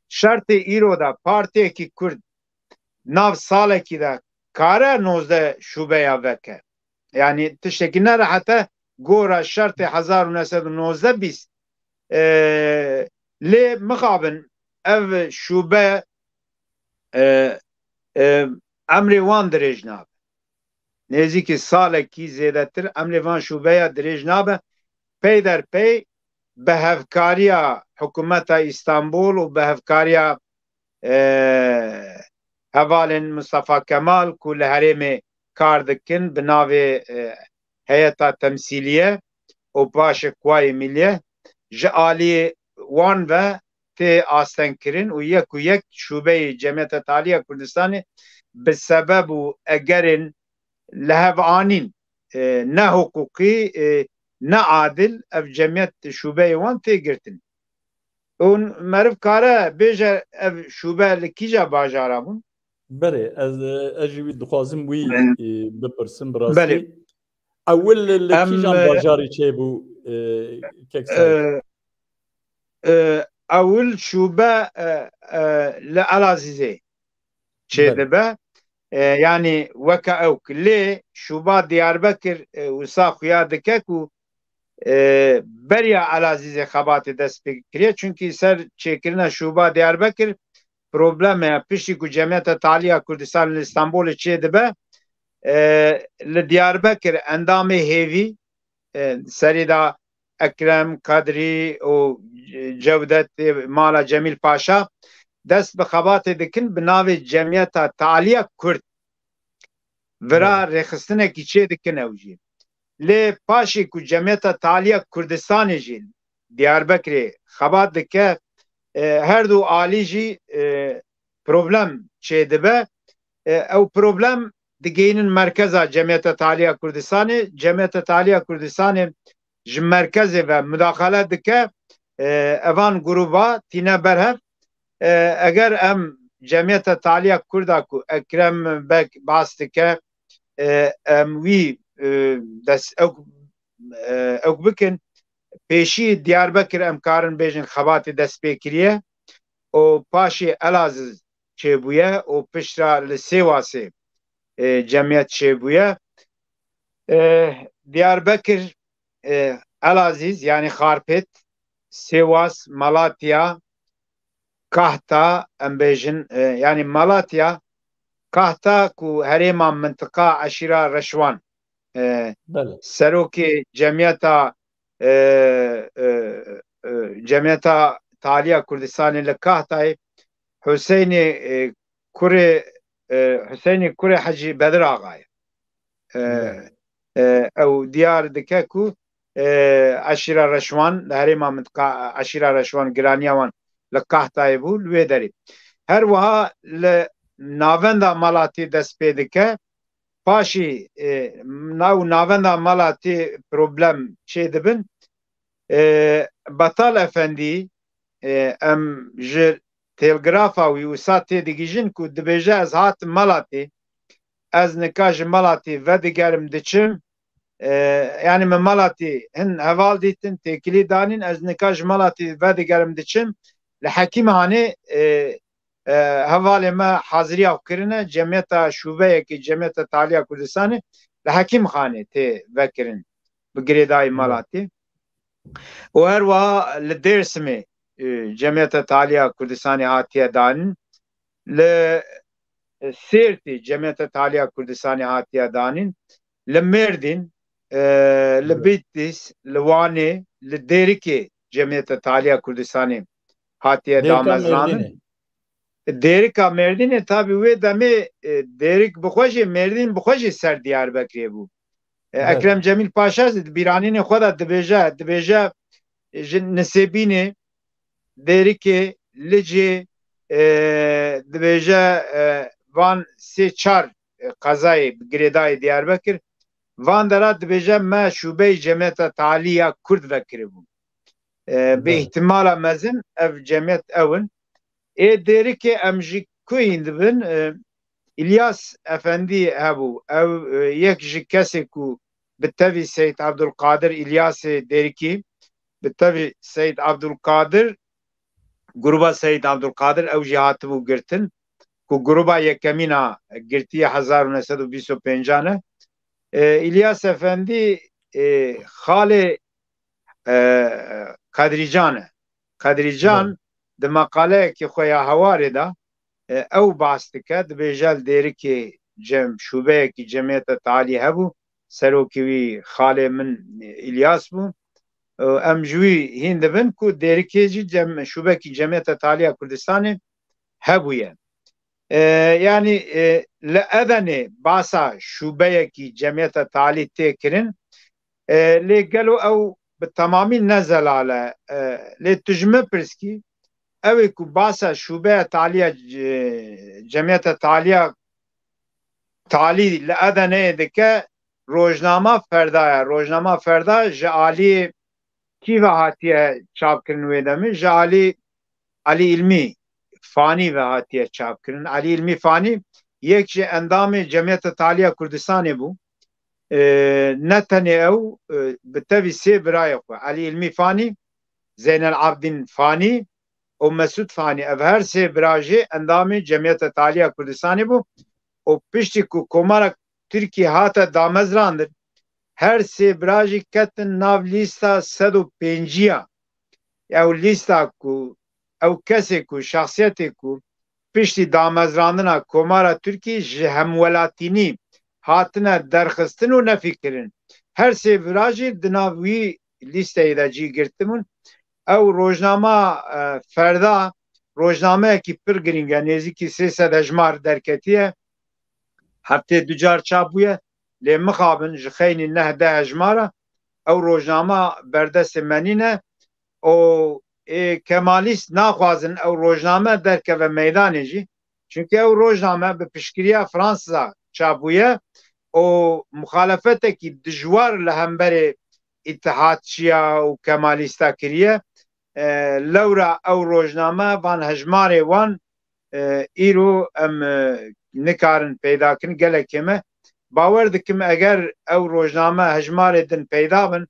Şertê îro de partiyekî Kurd nav salekî de kare nozdeh şûbeya veke. Yanî tiştekî ne rehet e, gora şertê hezar û neh sed û nozdeh bîst. E, lê mixabin ev şûbe, e, e, emrê wan dirêj nabe. Nêzîkî salekî zêdetir emrê van şûbeya dirêj nabe. Peyderpey bi hevkariya hikûmeta Îstanbul û bi hevkariya, e, hevalên Mustafa Kemal ku li herêmê kar dikin bi navê, e, Heyeta Temsîliye û paşê Kuwayê Milliye ji alî wan ve tê astengkirin û yek û yek şûbeyê Cemiyeta Taliya Kurdistanê bi sebeb û egerên li hev anîn, e, ne hiqûqî, e, ne adil ev cemiyet şûbeyê wan tê girtin. Û meriv kare bêje ev şûbe li kîja bajara bûn? Belê, ez, ez jî wî dixwazim wî, e, bipirsim bi rastî. Belê. Ewil li, li Em, kîjan e, bajarî çêbû, e, kek Saîd? E, e, ewil şûbe, e, e, li Elazîzê çêdibe. E, yanî weke ewk. Lê şûba Diyarbekir, e, wisa xuya dike ku, e, beriya Elazîzê xebatê dest pê kiriye. Çunkî ser çêkirina şûba Diyarbekir probleme ye. Piştî ku Cemiyeta Taliya Kurdistan li Stenbolê çêdibe, e, li Diyarbekir endamê hêvî, e, serî de Ekrem, Kadrî û Cewdet, mala Cemîl Paşa dest bi xebatê dikin bi navê Cemiyeta Taliya Kurd. Vira rêxistinekî çê dikin ew jî. Lê paşê ku Cemiyeta Taliya Kurdistanê jî Diyarbekirê xebat dike, e, her du alî jî, e, problem çêdibe. E, ew problem digeyînin merkeza Cemiyeta Taliya Kurdistanê. Cemiyeta Taliya Kurdistanê ji merkezê ve mudaxele dike. E, evan gruba tîne berhev. E, eger em Cemiyeta Taliya Kurda ku Ekrem Beg bas dike, e, em wî, e, dest ew, e, ew bikin, pêşî Diyarbekir em karin bêjin xebatê dest pê kiriye û paşê Elaziz çêbûye û piştra li Sêwasê, e, cemiyet çêbûye. E, Diyarbekir, e, Elazîz, yanî Xarpêt, Sêwas, Malatya, Kahta, em bêjin, e, yanî Malatya, Kahta ku herêma mintiqa eşîra Reşwan, e, Belê. serokê cemiyeta, e, e, e, Cemiyeta Taliya Kurdistanê li Kahtayê, Huseynê, e, kurê, e, Huseynê kurê Hecî Bedir Axa ye. E, Belê. e, ew diyar dike ku, e, eşîra Reşwan, li herêma mintiqa eşîra Reşwan giraniya wan li Kahtayê bû, li wê derê. Her wiha li navenda Malatê dest pê dike, paşî, e, nav navenda Malatê problem çêdibin. E, Betal Efendî, e, em ji telgrafa wî wisa têdigihîjin ku dibêje, ez hatim Malatê, ez nika ji Malatê vedigerim diçim, e, yanî min Malatê hin heval dîtin, têkilî danîn, ez nika ji Malatê vedigerim diçim, li Hekîmhanê, e, e, hevalê me haziriya xwe kirine, cemiyeta şûbeyekî, Cemiyeta Taliya Kurdistanê li Hekîmxanê tê vekirin bi girêdayî Malatê. Û her wiha li Dêrsimê, e, Cemiyeta Taliya Kurdistanê hatiye danîn, li Sêrtê Cemiyeta Taliya Kurdistanê hatiye danîn, li Mêrdîn, e, li Bîtîs, li Wanê, li Dêrikê Cemiyeta Taliya Kurdistanê hatiye Dêrika damezrandin. Mêrdînê. Dêrika Mêrdînê, tabî wê demê, e, Dêrik bi xwe jî, Mêrdîn bi xwe jî ser Diyarbekirê bû. E, Belê. Ekrem Cemîl Paşa jî di bîranînê xwe de dibêje, dibêje, e, ji Nisêbînê, Dêrikê, Licê, e, dibêje, e, van sê çar, e, qezayê bi girêdayî Diyarbekir, van dera dibêje me şûbeyê Cemiyeta Talî ya Kurd vekiribû. E, bi Belê. îhtimala mezin ev cemiyet ew in. Ê Dêrikê em ji ku hîn dibin? E, İlyas Efendî hebû. Ew, e, yek ji kesê ku bi tevî Seyîd Abdulkadir, İlyasê Dêrikî, bi tevî Seyîd Abdulkadir, gruba Seyîd Abdulkadir ew jî hatibû girtin, ku gruba yekemîn a girtiye hezar û neh sed û bîst û pêncan e. E, İlyas Efendî, e, xalê, e, Kadrîcan e. Kadrîcan Evet. di meqaleyekî xwe ya Hewarê de, e, ew bas dike, dibêje li Dêrikê cem-, şûbeyekî Cemiyeta Talî hebû, serokê wî xalê min, e, İlyas bû. E, em ji wî hîn dibin ku Dêrikê jî cem-, şûbekî Cemiyeta Talî ya Kurdistanê hebûye. E, yanî, e, li Edenê basa şûbeyekî Cemiyeta Talî tê kirin. E, lê gelo ew bi temamî ne zelal e? E, lê tu ji min pirskî, ew ê ku basa şûbeya Talî ya, e, Cemiyeta Talî ya Talî li Edeneyê dike, Rojnama Ferda ye. Rojnama Ferda ji alî kî ve hatiye çapkirin wê demê? Ji alî Elî Îlmî Fanî ve hatiye çapkirin. Elî Îlmî Fanî yek ji endamê Cemiyeta Talî ya Kurdistanê bû. E, ne tenê ew, e, bi tevî sê birayê xwe, Elî Îlmî Fanî, Zeynel Abdîn Fanî û Mesûd Fanî, ev her sê bira jî endamê Cemiyeta Talî ya Kurdistanê bû û piştî ku Komara Tirkî hate damezrandin, her sê bira jî ketin nav lîsta sed û pêncî ya. Ew lîsta ku, ew kesê ku, şexsiyetê ku piştî damezrandina Komara Tirkî ji hemwelatînî hatine derxistin û nefîkirin. Her sê vira jî di nav wî, lîsteyê de cî girtibûn. Ew rojnama, e, Ferda rojnameyekî pir girîng e, nêzîkî sê sed hejmar derketiye. Heftê du car çap bûye. Lê mixabin, ji xeynî neh deh hejmar e. Ew rojnama berdestê me nîne. Û ê Kemalîst naxwazin ew rojname derkeve meydanê jî. Çimkî ew rojname bi piştgiriya Fransa çap bûye û muxalefetekî dijwar li hemberê îtihatçiya û Kemalîsta kiriye. E, lewra ew rojname van hejmarê wan, e, îro em, e, nikarin peyda kin, gelek kêm e. Bawer dikim eger ew rojname hejmarê din peyda bin,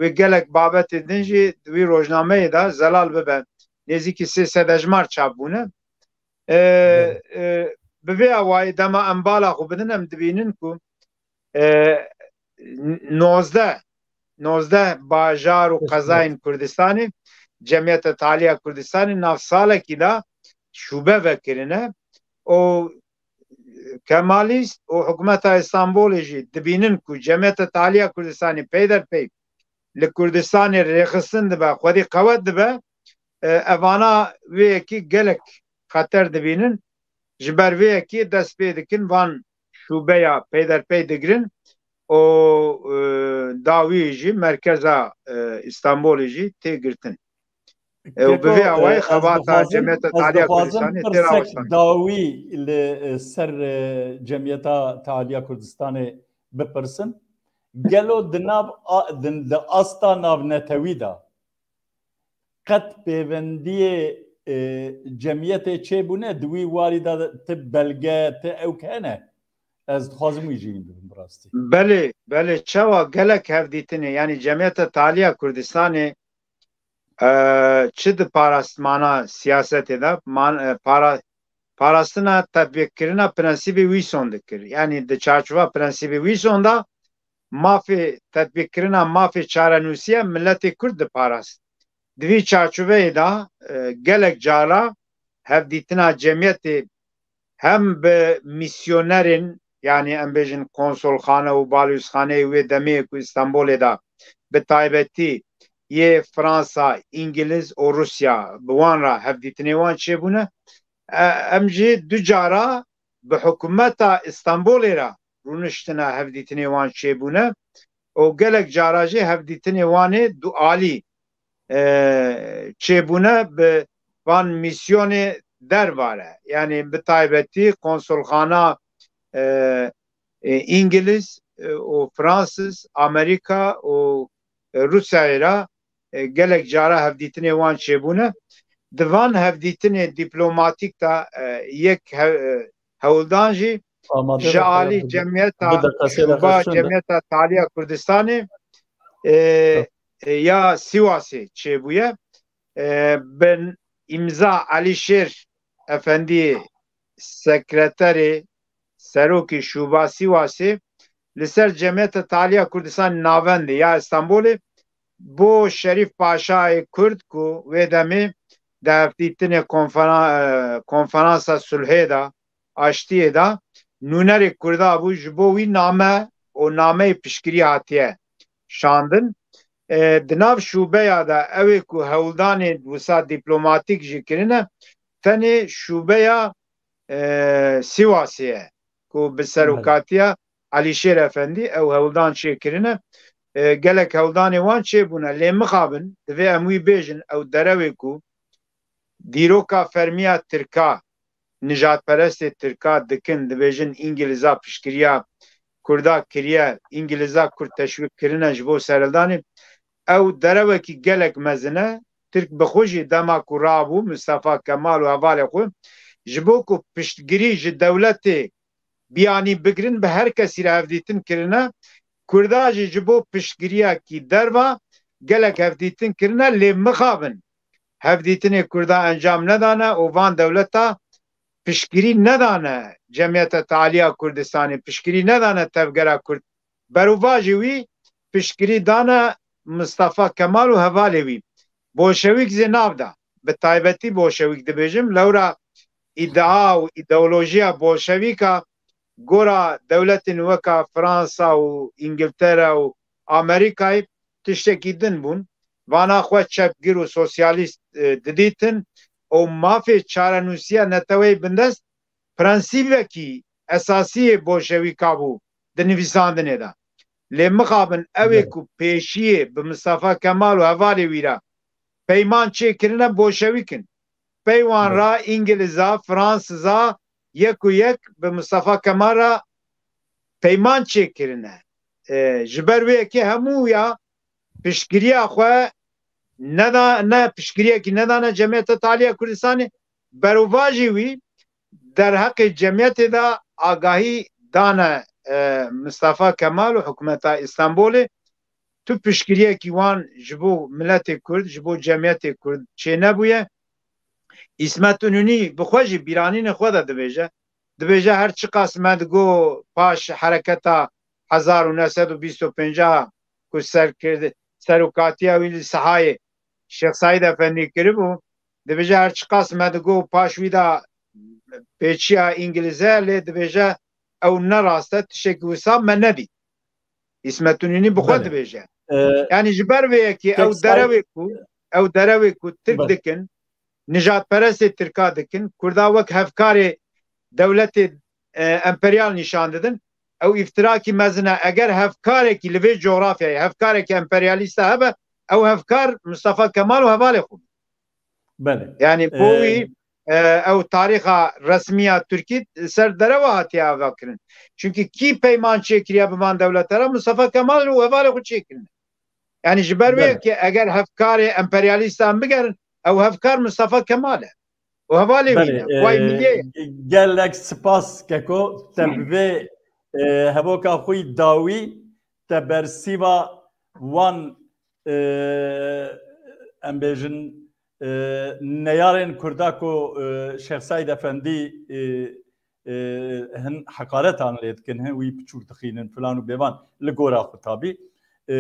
wê gelek babetê din jî di wî rojnameyê de zelal bibe. Nêzîkî sê sed hejmar çap bûne. E, e, bi vê awayî dema em bala xwe bidin, em dibînin ku, e, nozdeh, nozdeh bajar û qezayên Kurdistanê, Cemiyeta Taliya Kurdistanê nav salekî de şûbe vekirine û Kemalîst û hikûmeta Îstanbulê jî dibînin ku Cemiyeta Taliya Kurdistanê peyderpey li Kurdistanê rêxistin dibe, xwedî qewet dibe, e, evana vê yekî gelek xeter dibînin. Ji ber vê yekî dest pê dikin van şûbeya peyderpey digirin û, e, dawî jî merkeza, e, Îstanbulê jî tê girtin. E, û bi vê awayî xebata Cemiyeta Taliya Kurdistanê tê rawestan. Dawî li, e, ser, e, Cemiyeta Taliya Kurdistanê bipirsin. Gelo di nav a-, di, di asta navnetewî de qet pêvendiyê, e, cemiyetê çêbûne, di wî warî de ti belge, ti ewk hene? Ez dixwazim wî jî bibim bi rastî. Belê, belê, çawa gelek hevdîtinê, yanî Cemiyeta Taliya Kurdistanê, e, çi di parastmana siyasetê de, man-, e, para-, parastina tetbîkkirina prensîbê Wîson dikir. Yanî di çarçova prensîbê Wîson de mafê, tetbîkkirina mafê çarenûsiya miletê Kurd diparast. Di vî çarçoveyê de, e, gelek cara hevdîtina cemiyetê hem bi misyonerên, yanî em bêjin konsolxane û balûzxaneyê wê demê ku Îstanbulê de bi taybetî yê Fransa, Îngiliz û Rûsya bi wan re hevdîtinê wan çêbûne. E, em jî du cara bi hikûmeta Îstanbulê re rûniştine hevdîtinê wan çêbûne û gelek cara jî hevdîtinê wan ê dualî, e, çêbûne bi van mîsyonê derva re. Yanî bi taybetî konsolxana, e, e, Îngiliz, e, û Fransız, Amerîka û, e, Rûsyayê re, e, gelek cara hevdîtinê wan çêbûne. Di van hevdîtinê dîplomatîk de, e, yek he-, e, hewldan jî ji alî cemiyeta, şûba Cemiyeta Taliya Kurdistanê, e, e, ya Sîwasê çêbûye. E, bin îmza Alîşêr Efendî, sekreterê, serokê şûba Sîwasê, li ser Cemiyeta Taliya Kurdistan Navendê ya Îstanbulê bo Şerîf Paşayê Kurd ku wê demê di hevdîtinê konfera-, e, konferansa sulhê de, aştiyê de nûnerê Kurda bû, ji bo wî name û nameyê piştgirî hatiye şandin. E, di nav şûbeya de ew ê ku hewldanê wisa dîplomatîk jî kirine, tenê şûbeya, e, Sîwasê ye ku bi serokatiya Alîşêr Efendî ew hewldan çêkirine. E, gelek hewldanê wan çêbûne. Lê mixabin, divê em wî bêjin, ew derewê ku dîroka fermiya Tirka, nijadperestê Tirka dikin, dibêjin Îngiliza piştgiriya Kurda kiriye, Îngiliza Kurd teşwîq kirine ji bo serhildanê. Ew derewekî gelek mezin e. Tirk bi xwe jî dema ku rabû, Mistefa Kemal û hevalê xwe, ji bo ku piştgirî ji dewletê biyanî bigirin, bi her kesî re hevdîtin kirine. Kurda jî ji bo piştgiriyekî derva gelek hevdîtin kirine, lê mixabin hevdîtinê Kurda encam nedane û van dewleta piştgirî nedane Cemiyeta Taliya Kurdistanê, piştgirî nedane tevgera Kurd. Berovajî wî piştgirî dane Mistefa Kemal û hevalê wî. Bolşewîk zê nav da. Bi taybetî Bolşewîk dibêjim. Lewra îdia û îdeolojiya Bolşewîka gora dewletên weka Fransa û Îngiltere û Amerîkayê tiştekî din bûn. Vana xwe çepgir û sosyalîst, e, didîtin û mafê çarenûsiya neteweyê bindest prensîbekî esasî yê bolşewîka bû di nivîsandinê de. Lê mixabin ew ê Belê. ku pêşiyê bi Mistefa Kemal û hevalê wî re peyman çêkirine bolşewîk in. Pey wan Belê. re Îngiliza, Fransiza yek û yek bi Mistefa Kemal re peyman çêkirine. E, ji ber wê yekê hemû ya piştgiriya xwe neda, ne piştgiriyekî nedane Cemiyeta Taliya Kurdistanê, berovajî wî derheqê cemiyetê de agahî dane, e, Mistefa Kemal û hikûmeta Îstanbulê. Tu piştgiriyekî wan ji bo miletê Kurd, ji bo cemiyetê Kurd çênebûye. Îsmet Înûnî bi xwe jî bîranînê xwe de dibêje. Dibêje her çiqas me digo paş hereketa hezar û neh sed û bîst û pênc ku serkird-, serokatiya wî li Sehayê Şêx Seîd Efendî kiribû. Dibêje her çiqas me digo paş wî de pêçiya Îngilîze, lê dibêje ew ne rast e, tiştekî wisa me nedît. Îsmet Înûnî bi xwe Belê. dibêje. Ee, Yanî ji ber vê yekê ew Tek say- derewê ku, ew derewê ku Tirk Belê. dikin, nijadperestê Tirka dikin, Kurda wek hevkarê dewletê, e, emperyal nîşan didin. Ew îftirakî mezin e. Eger hevkarekî li vê coğrafyayê, hevkarekî emperyalîst hebe, ew hevkar Mustafa Kemal û hevalê xwe. Belê. Yanî bo Ee, wî, e, ew tarîxa resmiya Tirkî ser derewa hatiye avakirin. Çünkü kî peyman çêkiriye bi van dewlete re Mustafa Kemal û hevalê xwe çêkirine. Yanî ji ber wê Belê. yekê eger hevkarê emperyalîstan bigerin, ew hevkar Mustafa Kemal e. Û hevalê wî Belê, ne. Xway e, miliyê ye. Gelek spas Keko, te bi vê, e, hevoka xwe yî dawî, te bersîva wan, e, em bêjin, e, neyarên Kurda ku, e, Şêx Seîd Efendî, e, e, hin heqaretan lê dikin, hin wî piçûk dixînin filan û bêvan li gora xwe tabî. E,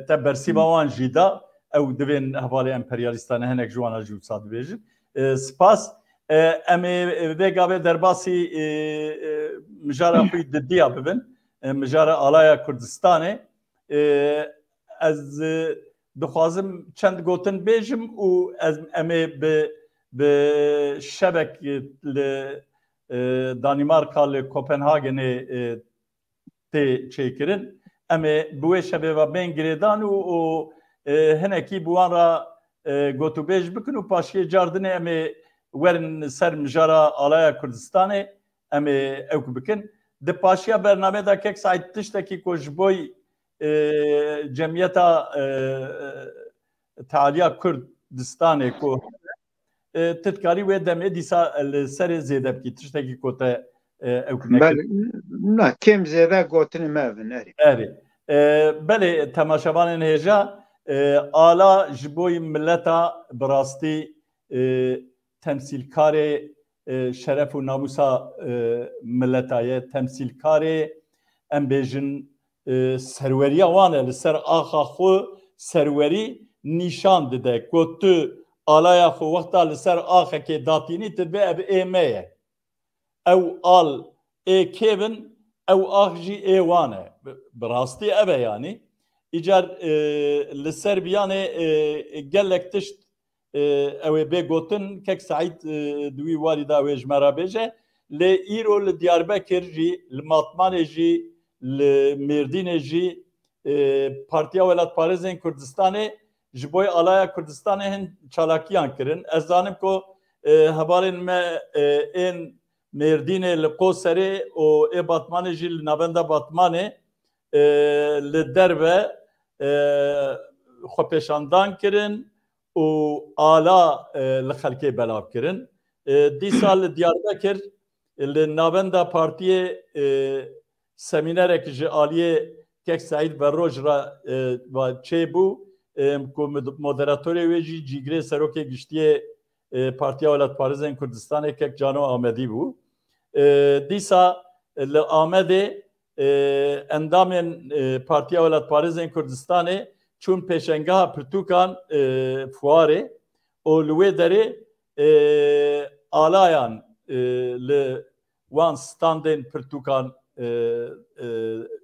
te bersîva wan jî da, ew divên hevalê emperyalîstan e, hinek ji wan re jî wisa dibêjin. E, spas. E, em ê vê gavê derbasî, e, e, mijara xwe yî didiya bibin. E, mijara Alaya Kurdistanê. E, ez, e, dixwazim çend gotin bêjim û ez, em ê bi, bi şevek li, e, Danîmarka, li Kopenhagenê, e, tê çêkirin. Em ê bi wê şevê ve bên girêdan û, û, e, hinekî bi wan re, e, gotûbêj bikin û paşiyê car dinê em ê werin ser mijara Alaya Kurdistanê, em ê ewk bikin. Di paşiya bernamê de kek Seîd tiştekî ku ji bo, e, cemiyeta, e, e, Tealiya Kurdistanê ku, e, tu dikarî wê demê dîsa li serê zêde bikî, tiştekî ku te, e, ewk nekir. Belê, na, kêm zêde gotinê me evin, erê. Erê. E, belê, temaşevanên hêja, e, Ala ji bo mileta bi rastî, e, temsîlkarê, e, şeref û namûsa, e, mileta ye, temsîlkarê, em bêjin, e, serweriya wan e, li ser axa xwe serwerî nîşan dide. Ku tu alaya xwe wexta li ser axekê datînî, tu dibê ev ê me ye. Ew al ê kê bin, ew ax jî ê wan e. Bi, bi rastî ev e yanî. Îcar, e, li ser viyanê, e, gelek tişt, e, ew ê bê gotin, kek Seîd, e, di wî warî de ew ê ji me re bêje. Lê îro li Diyarbekir jî, li Matmanê jî, li Mêrdînê jî, e, Partiya Welatparêzên Kurdistanê ji bo alaya Kurdistanê hin çalakiyan kirin. Ez zanim ku, e, hevalên me, e, ên Mêrdînê li Qoserê û ê Batmanê jî li navenda Batmanê, e, li derve, e, xwepêşandan kirin û ala, e, li xelkê belav kirin. E, dîsa li Diyarbekir, e, li navenda partiyê, e, semînerek ji aliyê kek Seîd Verroj re, e, va çêbû, e, ku mod-, moderatorê wê jî cîgirê serokê giştiyê, e, Partiya Welatparêzên Kurdistanê kek Cano Amedî bû. E, dîsa li Amedê, e, endamên, e, Partiya Welatparêzên Kurdistanê çûn pêşengeha pirtûkan, e, fuarê û li wê derê, e, alayan, e, li wan standên pirtûkan, e, e,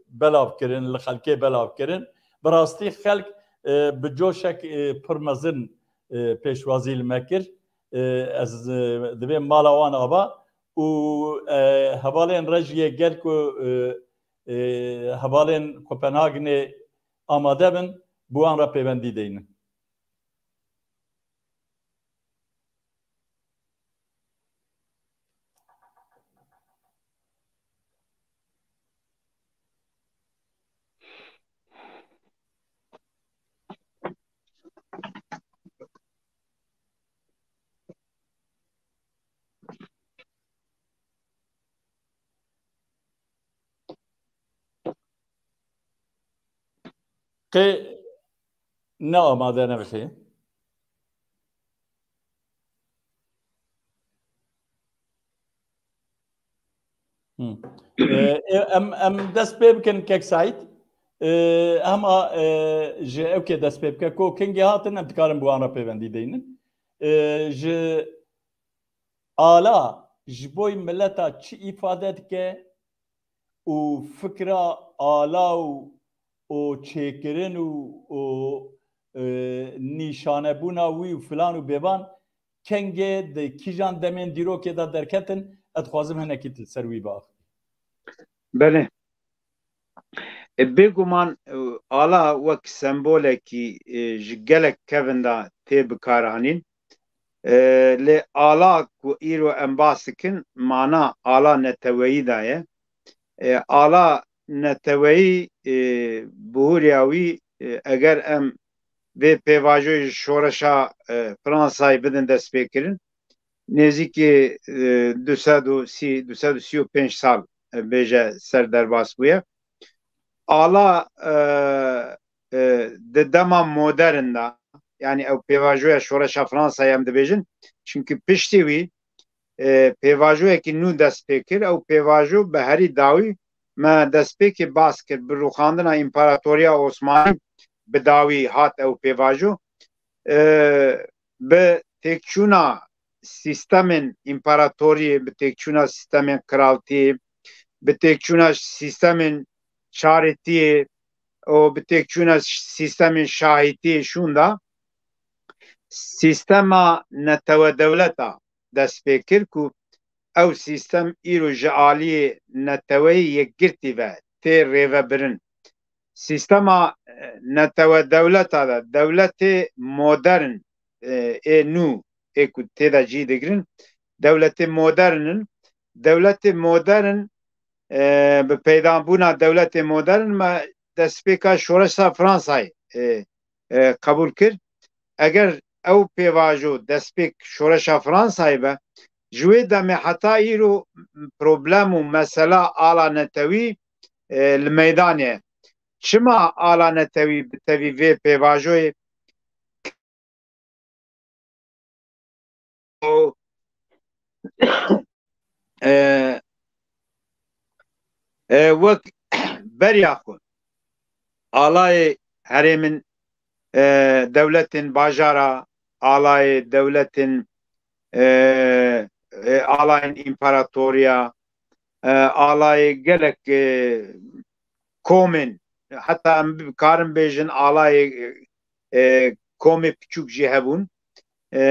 belav kirin, li xelkê belav kirin. Bi rastî xelk e, bi coşek, e, pir mezin, e, pêşwazî li me kir. E, ez, e, divê mala wan ava û, e, hevalên Rejiyê gel ku, e, e, hevalên Kopenhagenê amade bin, bi wan re pêwendî deynin. Qê ne amade nebişê. Hı. E, e, em, em dest pê bikin kek Saîd. E, hema, e, ji ewkê dest pê bike. Ku kengê hatin em dikarin bi wan re pêwendî deynin. E, ji ala, ji bo mileta çi îfade dike û fikra ala û, û çêkirin û, û, e, nîşanebûna wî û filan û bêvan kengê di kîjan demên dîrokê de derketin, ez dixwazim hinekî li ser wî biaxivî. Belê. E, bêguman, e, ala wek sembolekî, e, ji gelek kevin de tê bikaranîn. E, lê ala ku îro em bas dikin, mana ala neteweyî de ye. E, ala neteweyî, e, bihûriya wî, e, eger em vê pêvajoyê ji şoreşa, e, Fransayê bidin destpêkirin, nêzîkî, e, du sed û sî, du sed û sî û pênc sal, e, bêje ser derbas bûye. Ala, e, e, di dema modern de, yanî ew pêvajoya şoreşa Fransayê em dibêjin, çimkî piştî wî, e, pêvajoyekî nû dest pê kir. Ew pêvajo bi herî dawî me destpêkê bas kir, bi rûxandina Împaratoriya Osmanî bi dawî hat ew pêvajo. E, bi têkçûna sîstemên împaratoriyê, bi têkçûna sîstemên kraltiyê, bi têkçûna sîstemên çaretiyê û bi têkçûna sîstemên şahîtiyê şûnda sîstema netewe dewleta dest pê kir ku ew sîstem îro ji aliyê neteweyê yekgirtî ve tê rêvebirin. Sîstema, e, netewe dewleta de, dewletê modern, e, ê nû ê ku tê de cî digirin, dewletê modern in. Dewletê modern, e, bi peydanbûna dewletê modern me destpêka şoreşa Fransayê, e, e, qebûl kir. Eger ew pêvajo destpêk şoreşa Fransayê be, ji wê demê heta îro problem û mesela ala netewî, e, li meydanê ye. Çima ala netewî bi tevî vê pêvajoyê û, e, e, wek beriya xwe alayê herêmin, e, dewletên bajara, alayê dewletên, e, e, alayên împaratoriya, e, alayê gelek, e, komên, heta em bikarin bêjin alayê, e, komê piçûk jî hebûn. E,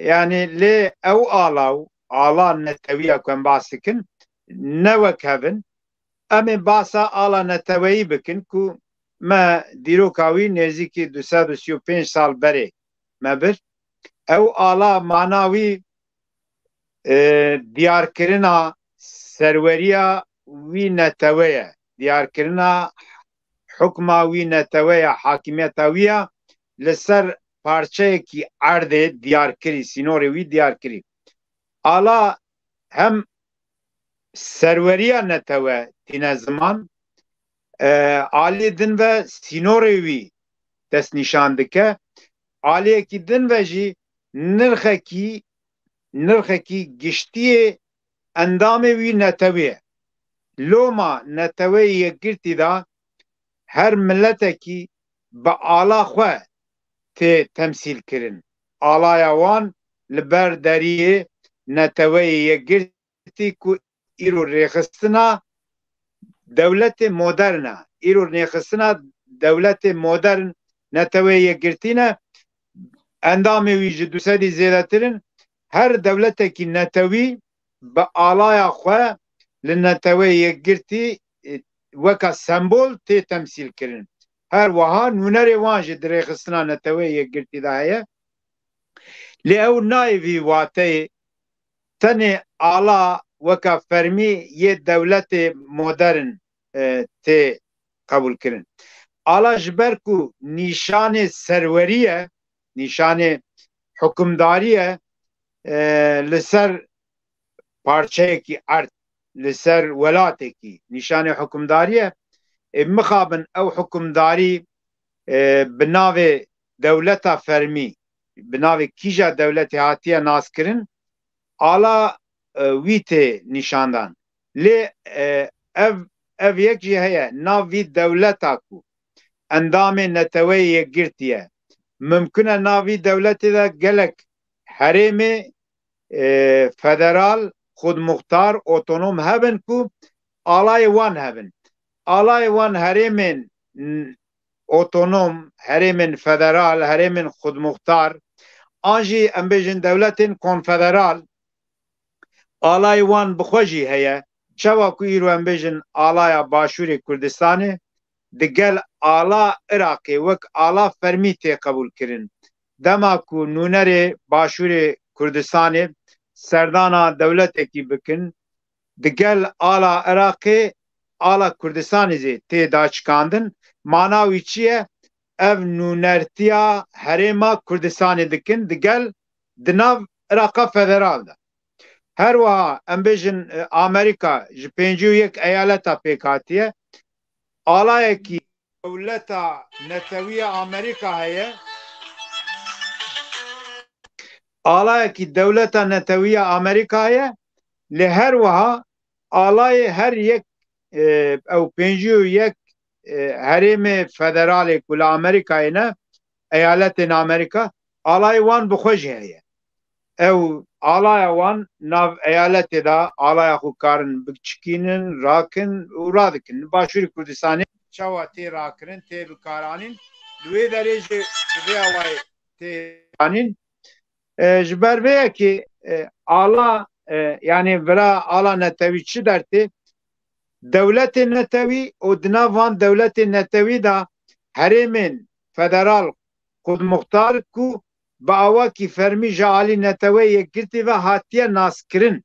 yanî lê ew ala û ala netewiya ku em bas dikin, ne wek hev in. Em ê basa ala neteweyî bikin ku me dîroka wî nêzîkî du sed û sî û pênc sal berê me bir. Ew ala mana wî, e, diyarkirina serweriya wî netewe ye. Diyarkirina hukma wî netewe ye, hakimiyeta wî ya li ser parçeyekî erdê diyar kirî, sînorê wî diyar kirî. Ala hem serweriya netewe tîne ziman, e, aliyê din ve sînorê wî destnîşan dike, aliyekî din ve jî nirxekî, nirxekî giştiyê endamê wî netewê ye. Loma Neteweyê Yekgirtî de her miletekî bi ala xwe tê temsîl kirin. Alaya wan li ber deriyê Neteweyê Yekgirtî ku îro rêxistina dewletê modern e. Îro rêxistina dewletê modern Neteweyê Yekgirtî ne. Endamê wî ji du sedî zêdetir in. Her dewletekî netewî bi alaya xwe li Neteweyê Yekgirtî, e, weka sembol tê temsîl kirin. Her wiha nûnerê wan jî di rêxistina Neteweyê Yekgirtî de heye. Lê ew nayê vî wateyê, tenê ala weka fermî yê dewletê modern, e, tê qebûlkirin. Ala ji ber ku nîşanê serwerî ye, nîşanê hukimdarî ye, e, li ser parçeyekî erd, li ser welatekî nîşanê hukimdarî ye. Ê, mixabin ew hukimdarî, e, bi navê dewleta fermî, bi navê kîja dewletê hatiye naskirin, ala, e, wî tê nîşandan. Lê, e, ev, ev yek jî heye, nav vî dewleta ku endamê Neteweyê Yekgirtî ye. Mimkun e nav vî dewletê de gelek herêmê, e, federal, xudmuxtar, otonom hebin ku alayê wan hebin. Alayê wan herêmên, n-, otonom, herêmên federal, herêmên xudmuxtar, an jî em bêjin dewletên konfederal, alayê wan bi xwe jî heye. Çawa ku îro em bêjin alaya Başûrê Kurdistanê, digel ala Iraqê wek ala fermî tê qebûlkirin. Dema ku nûnerê Başûrê Kurdistanê serdana dewletekî bikin, digel ala Iraqê, ala Kurdistanê jî tê daçikandin. Mana wî çi ye? Ev nûnertiya herêma Kurdistanê dikin, digel di nav Iraqa federal de. Her wiha em bêjin, e, Amerîka ji pêncî û yek eyaleta pêk hatiye. Alayekî dewleta netewî ya Amerîka heye. Alayekî dewleta netewî ya Amerîka heye. Lê her wiha alayê her yek, e, ew pêncî û yek, e, herêmê federalê ku li Amerîkayê ne, eyaletên Amerîka, alayê wan bi xwe jî heye. Ew alaya wan nav eyaletê de alaya xwe karin biçikînin, rakin û radikin. Li Başûrê Kurdistanê çawa tê rakirin, tê bikaranîn, li wê derê jî bi vê awayê tê anîn. E, ji ber vê yekê, e, ala, e, yanî vira ala netewî çi dertê? Dewletê netewî û di nav van dewletê netewî de herêmên federal, xudmuxtar ku bi awakî fermî ji alî Neteweyê Yekgirtî ve hatiye naskirin.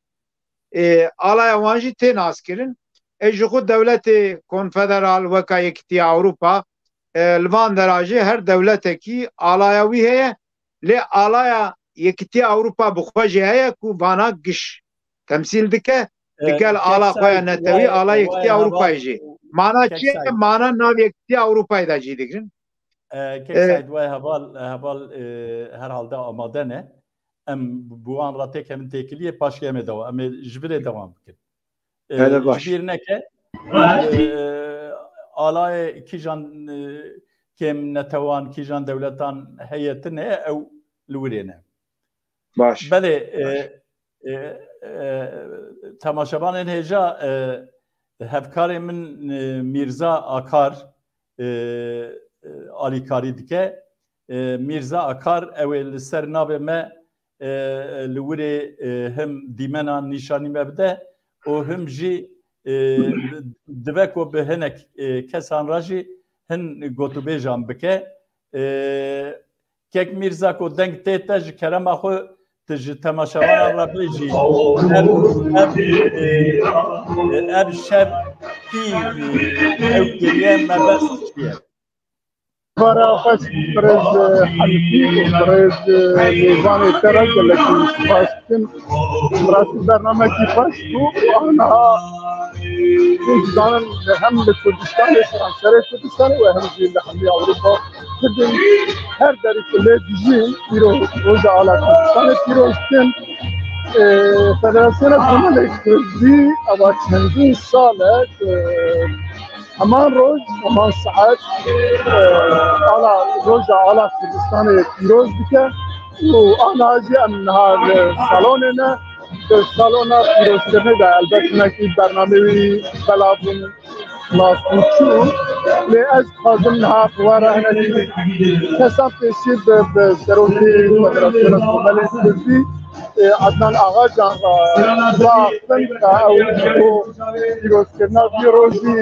E, alaya wan jî tê naskirin. E, ji xwe dewletê konfederal weka Yekîtiya Ewropa, e, li van dera jî her dewletekî alaya wî heye. Lê alaya Yekîtiya Ewropa bi xwe jî heye ku vana giş temsîl dike. E, digel ala xwe ya netewî, ala Yekîtiya Ewropayê jî. Mana çi ye? Mana nav Yekîtiya Ewropayê de cî digirin. E, Kek Saîd, we heval, heval, e, herhalde amade ne. Em bi wan re têkevin têkiliyê, paşê em ê dewa-, em ê ji virê dewam bikin. E, Hele baş. Ji bîr neke, e, alayê kîjan, e, kêm netewan, kîjan dewletan heye tune, ew li wirê ne. Baş. Belê, e, Baş. e, e, temaşevanên hêja, e, hevkarê min, e, Mîrza Akar, e, e, alîkarî dike. E, Mîrza Akar, ew ê li ser navê me, e, li wirê, e, him dîmena nîşanî me bide û him jî, e, dive ku bi hinek, e, kesan re jî hin gotûbêjan bike. E, Kek Mîrza, ku deng tê te, ji kerema xwe tu ji temaşevanan re bêjî, ev, ev, e, ev şev kî, e, ew kiriye, mebest çi ye? Bara xwe birêz, e, Hanifî û birêz, e, mêvanê te re gelekî spas dikim. Bi rastî bernamekî xweş bû. Aniha hûn dizanin hem li Kurdistanê, seranserê Kurdistanê û hem jî li hemî Ewropa dibin. Her derê ku lê dijîn, îro roja ala Kurdistanê pîroz dikin. E, Federasyona Komelê Kurdî ava çendîn sal e, e, heman roj, heman saet, e, ala, roja ala Kurdistanê pîroz dike û aniha jî em niha li salonê ne. Di salona pîrozkirinê de elbet hinekî bernameyê wî belav bûn. Nas û çû, lê ez dixwazim niha bi we re hinekî kesan pêşî bi, bi serokê Federasyona Komelên Kurdî, e, Adnan Agacan, e, biaxivin ka ew ji bo pîrozkirina vî rojî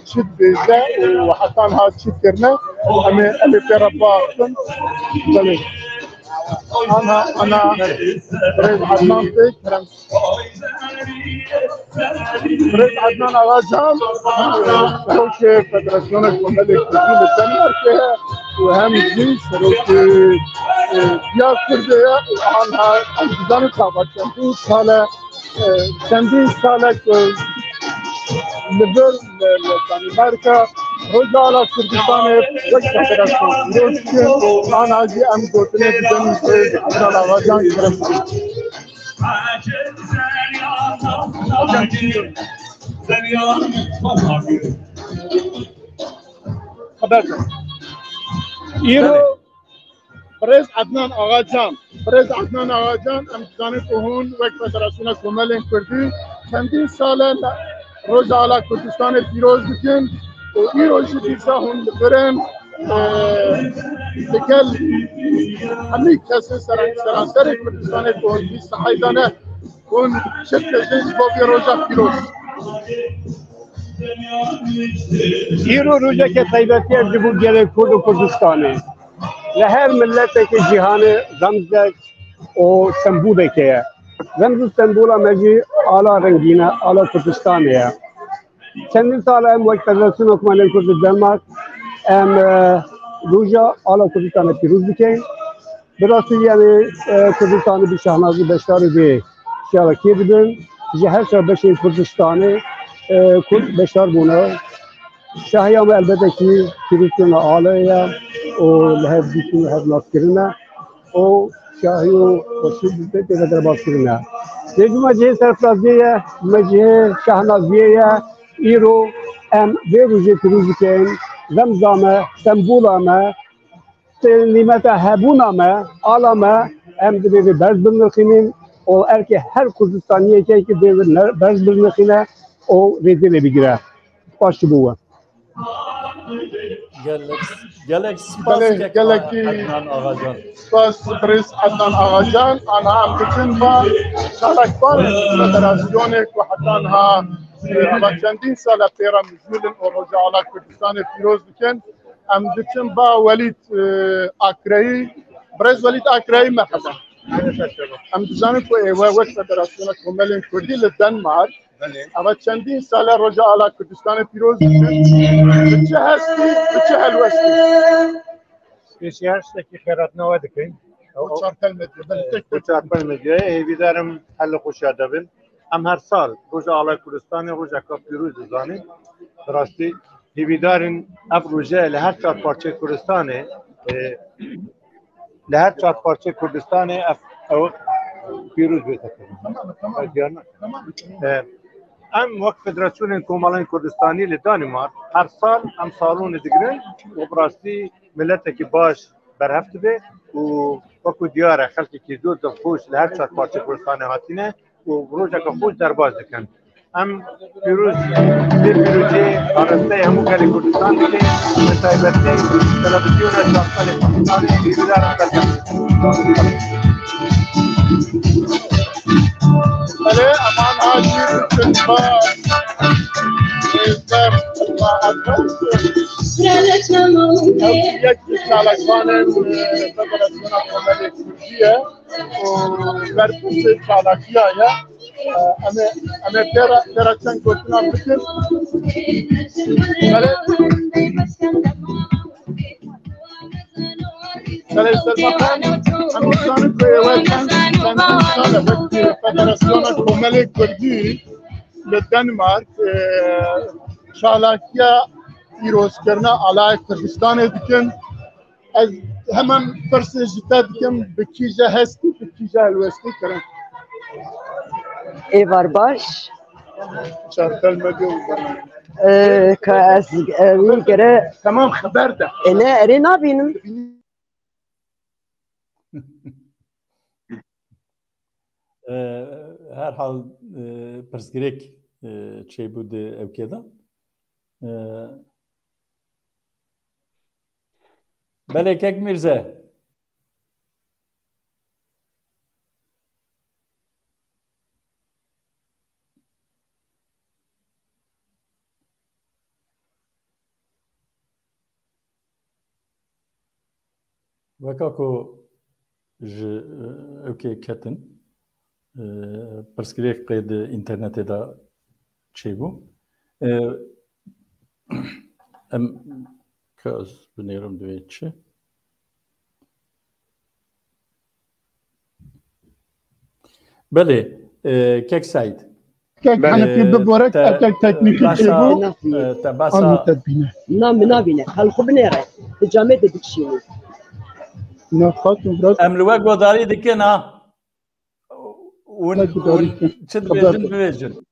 çi dibêje û heta niha çi kirine, em ê, em ê pê re biaxivin. Belê. Ana, ana, birêz Adnan Bey, kerem. Birêz Adnan Agacan, serokê Federasyona Komelê Kurdî li Denmarkê ye û hem jî serokê, e, Diya Kurdê ye û anha em dizanin ka va çendîn sal e, e, çendîn sal e ku li vir li, li Danîmarka Rojava Kurdistanê wek federasyon pîroz dikin. Anha jî em gotinê didin Birêz Adnan Agacan, kerem. Îro birêz Adnan Agacan, birêz Adnan Agacan, em dizanin ku hûn wek Federasyona Komelên Kurdî çendîn sal e Rojava Kurdistanê pîroz dikin û îro jî dîsa hûn li vir in, e, li gel hemî kesên seran-, seranserê Kurdistanê ku hûn vî sehayî dane, hûn çi dibêjin ji bo vê roja pîroz? Îro rojeke taybetî ye ji bo gelê Kurd û Kurdistanê. Li her miletekî cîhanê remzek û semboleke ye. Remz û sembola me jî ala rengîn e, ala Kurdistanê ye. Çendîn sal e em wek Federasyona Komelên Kurd li Denmark em, e, roja ala Kurdistanê pîroz dikin. Bi rastî, yanî, e, Kurdistanê bi şahnazî beşdarî vê çalakiyê dibin. Ji her çar beşên Kurdistanê, e, Kurd beşdar bûne. Şahiya me elbette kî pîrozkirina alê ye û li hev dîtin û hev naskirin e û şahî û xweşî bi pê ve derbas kirine. Lê ji me cihê serfiraziyê ye, me cihê şahnaziyê ye. Îro em vê rojê pîroz dikin. Remza me, sembola me, nimeta hebûna me, ala me, em divê vê berz binirxînin û erkê her Kurdistaniyeke ki divê vê ne-, berz binirxîne û rêzê lê bigire. Spas ji bo we. Gelek, gelek spas Belê, kek gelekî Adnan Agacan. Spas birêz Adnan Agacan. Anha em diçin ba çalakvan federasyonê ku heta niha, e, hema çendîn sal e pê re mijûl in û Rojava Kurdistanê pîroz dikin. Em diçin ba Welîd, e, Akreyî. Birêz Welîd Akreyî, merheba. Em dizanin ku ê we wek Federasyona Komelên Kurdî li Denmark, Belê. Eva çendîn sal e Rojava Kurdistanê pîroz dikin. Bi çi hestî, bi çi helwestî? Pêşî her ştekî xêratina we dikin. Bo çarpel medya, belê, tek tek. Bo çarpel medyayê, hêvîdarim hel li xweşiya de bin. Em her sal Roja Alay Kurdistanê rojeka pîroz dizanin. Bi rastî hêvîdarin ev roje li her çar parçeyê Kurdistanê, e, li her çar parçeyê Kurdistanê ev, ew pîroz bête kirin. Ev diyar nakin. E, em wek Federasyonên Komelên Kurdistanî li Danîmark her sal em salonê digirin û bi rastî miletekî baş berhev dibe û wekî diyar e, xelkekî zor dilxweş li her çar parçeyê Kurdistanê hatine û rojeke xweş derbas dikin. Em pîroz, vê pîroziyê arasteyê hemû gelê Kurdistan dikin, bi taybetî televîzyona Çarpelê Kurdistanê hêvîdar in. Belê, em anha jî diçin ba Êzer Elma Adres. Ew yek ji çalakvanên, e, Federasyona Komelê Kurdî ye û berpirsê çalakiya ye. E, em ê, em ê pê re, pê re çend gotina bikin. Belê. Belê, Selma Xan, em dizanin ku êwe çend, çendîn sal e wek Federasyona Komelê Kurdî li Denmark, e, çalakiya pîrozkirina Alaya Kurdistanê dikin. Ez hemen pirsê ji te dikim, bi kîje hestî, bi kîje helwestî kirin? Êvar baş. Çarpel medya û bana. Ee, ka ez, e, wî kere Tamam, xeber de. E, ne, erê nabînim. E, herhal, e, pirsgirêk, e, çêbû di ewkê de. E, belê kek Mîrze. Weka ku ji, e, ewkê ketin, e, pirsgirêk qey di înternetê de çêbû. E, em, ka ez binêrim divê çi? Belê, e, kek Seîd. Kek Belê, Henefî bibore, te, kek teknîkî başa, çêbû. E, te basa Anî te dibîne. Na, min nabîne. Hel xwe binêre. Di camê de dikişînî. Na, xatim, bırak. Em li we godarî dikin, ha. Hûn, Hadi, hûn hadi. Çi dibêjin, bibêjin.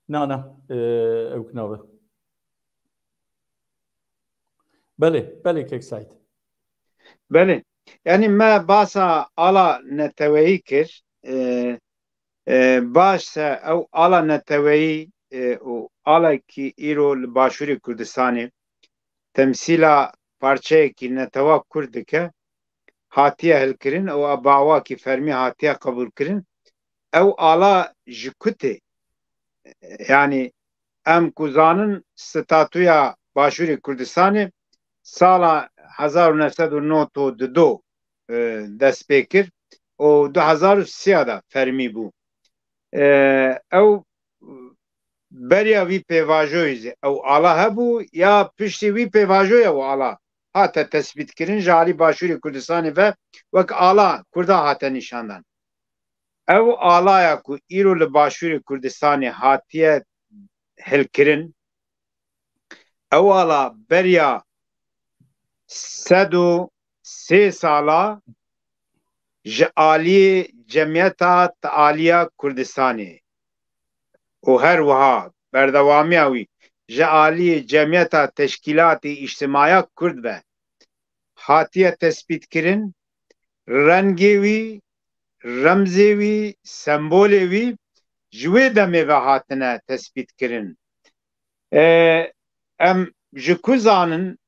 Na, na, e, ew nabe. Belê, belê kek Seîd. Belê. Yanî me basa ala neteweyî kir. E, e, baş se ew ala neteweyî, e, û alekî îro li Başûrê Kurdistanê temsîla parçeyekî netewa Kurd dike, hatiye hilkirin û bi awakî fermî hatiye qebûlkirin. Ew ala ji ku tê? Yanî em ku zanin statûya Başûrê Kurdistanê sala hezar û neh sed û nod û du, e, dest pê kir û du hezar û sê de fermî bû. E, ew beriya vî pêvajoyê zî ew ala hebû ya piştî vî pêvajoyê ew ala hate tespîtkirin, ji alî Başûrê Kurdistanê ve wek ala Kurda hate nîşandan. Ew alaya ku îro li Başûrê Kurdistanê hatiye hilkirin, ew ala beriya sed û sê sala ji aliyê Cemiyeta Tealiya Kurdistanê û her wiha berdewamiya wî ji aliyê Cemiyeta Teşkîlatê Îctimaya Kurd ve hatiye tespîtkirin, rengê wî, remzê wî, sembolê wî ji wê demê ve hatine tespîtkirin. E, em ji ku zanin,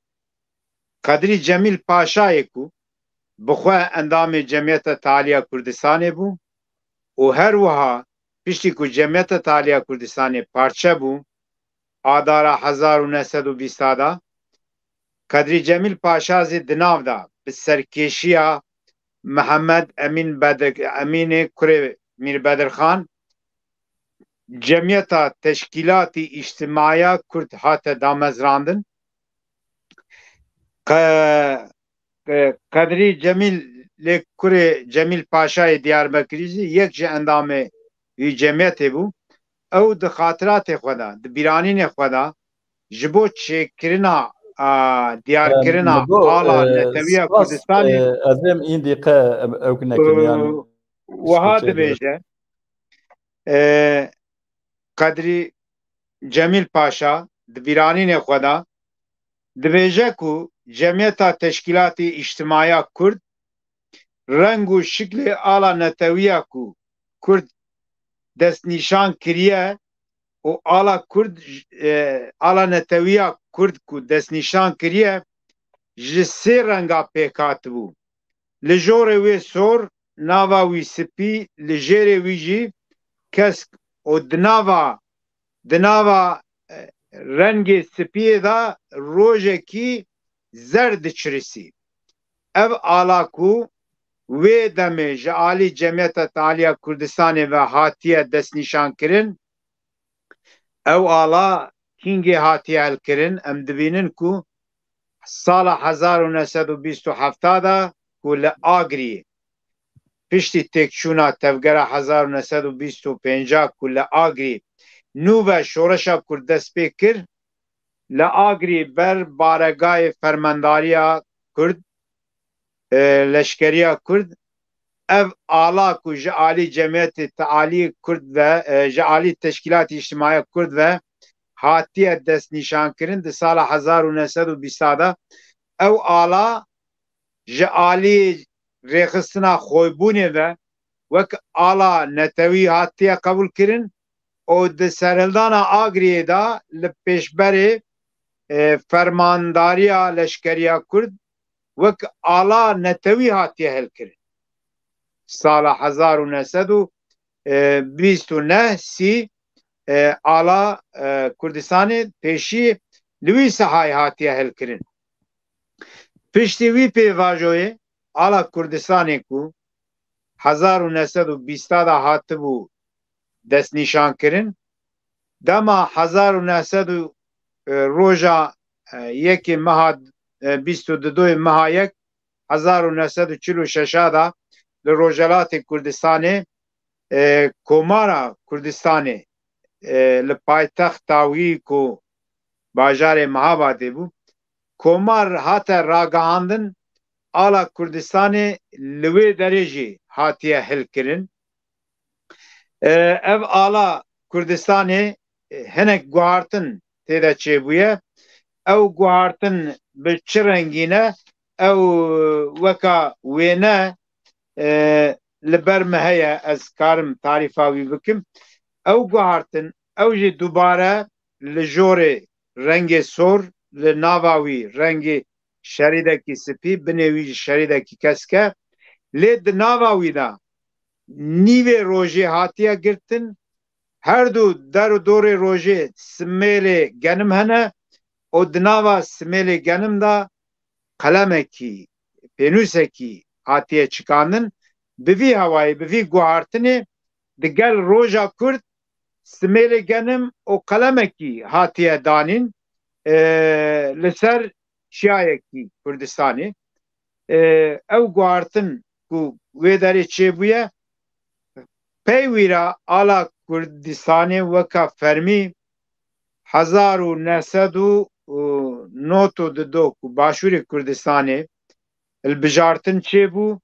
Qedrî Cemîl Paşayê ku bi xwe endamê Cemiyeta Tealiya Kurdistanê bû û her wiha piştî ku Cemiyeta Tealiya Kurdistanê parçe bû, adara hezar û neh sed û bîst de, Qedrî Cemîl Paşa zî di nav de bi serkêşiya Mihemed Emîn Bedir, Emînê kurê Mîr Bedirxan, Cemiyeta Teşkîlatî Îctimaya Kurd hate damezrandin. Qe-, qe-, Qedrî Cemîl lê kurê Cemîl Paşayê Diyarbekirî jî yek ji endamê wî cemiyetê bû. Ew di xatiratê xwe de, di bîranînê xwe de ji bo çêkirina, a, diyarkirina Em, bo, ala e, netewiya spas, Kurdistanê, e, ez êm îndî qe em ew nekin, e, yan wiha spas çêdibe. Dibêje, e, Qedrî Cemîl Paşa di bîranînê xwe de dibêje ku Cemiyeta Teşkîlatî Îctimaya Kurd reng û şiklê ala netewiya ku Kurd destnîşan kiriye û ala Kurd, e, ala netewiya Kurd ku destnîşan kiriye ji sê renga pêk hatibû. Li jorê wê sor, nava wî spî, li jêrê wî jî kesk û di nava, di nava, e, rengê spiyê de rojekî zer diçirisî. Ev ala ku wê demê ji alî Cemiyeta Tealiya Kurdistanê ve hatiye destnîşankirin, ew ala kîngê hatiye hilkirin, em dibînin ku sala hezar û neh sed û bîst û heft de ku li Agrî, piştî têkçûna tevgera hezar û neh sed û bîst û pênc ku li Agrî nû ve şoreşa Kurd dest pê kir, li Agrî ber baregayê fermandariya Kurd, e, leşkeriya Kurd, ev ala ku ji alî Cemiyetê Tealî Kurd ve, e, ji alî Teşkîlatî Îctimaya Kurd ve hatiye destnîşankirin di sala hezar û neh sed û bîst de, ew ala ji alî rêxistina Xoybûnê ve wek ala netewî hatiye qebûlkirin û di serhildana Agriyê de li pêşberê, e, fermandariya leşkeriya Kurd wek ala netewî hatiye hilkirin. Sala hezar û neh sed û bîst û neh sî, e, ala, e, Kurdistanê pêşî li wî sehayê hatiye hilkirin. Piştî wî pêvajoyê ala Kurdistanê ku hezar û neh sed û bîst de hatibû destnîşankirin, dema hezar û neh sed û, e, roja, e, yekê meha, e, bîst û dudoyê meha yek hezar û neh sed û çil û şeş de li Rojhelatê Kurdistanê, e, Komara Kurdistanê, e, li paytexta wî ku bajarê Mehabadê bû, komar hate ragihandin, ala Kurdistanê li wê derê jî hatiye hilkirin. E, ev ala Kurdistanê, e, hinek guhartin tê de çêbûye. Ew guhartin bi çi rengî ne? Ew weka wêne, e, li ber me heye, ez karim tarîfa wî bikim. Ew guhartin, ew jî dubare li jorê rengê sor, li nava wî rengê şerîdekî spî, binê wî jî şerîdekî kesk e. Lê di nava wî de nîvê rojê hatiye girtin. Her du der û dorê rojê simêlê genim hene û di nava simêlê genim de qelemekî, pênûsekî hatiye çikandin. Bi vî hewayê, bi vî guhartinê digel roja Kurd simêlê genim û qelemekî hatiye danîn, e, li ser çiyayekî Kurdistanê. E, ew guhartin ku wê derê çêbûye, pey wî re ala Kurdistanê weka fermî hezar û neh sed û nod û du ku Başûrê Kurdistanê hilbijartin çêbû,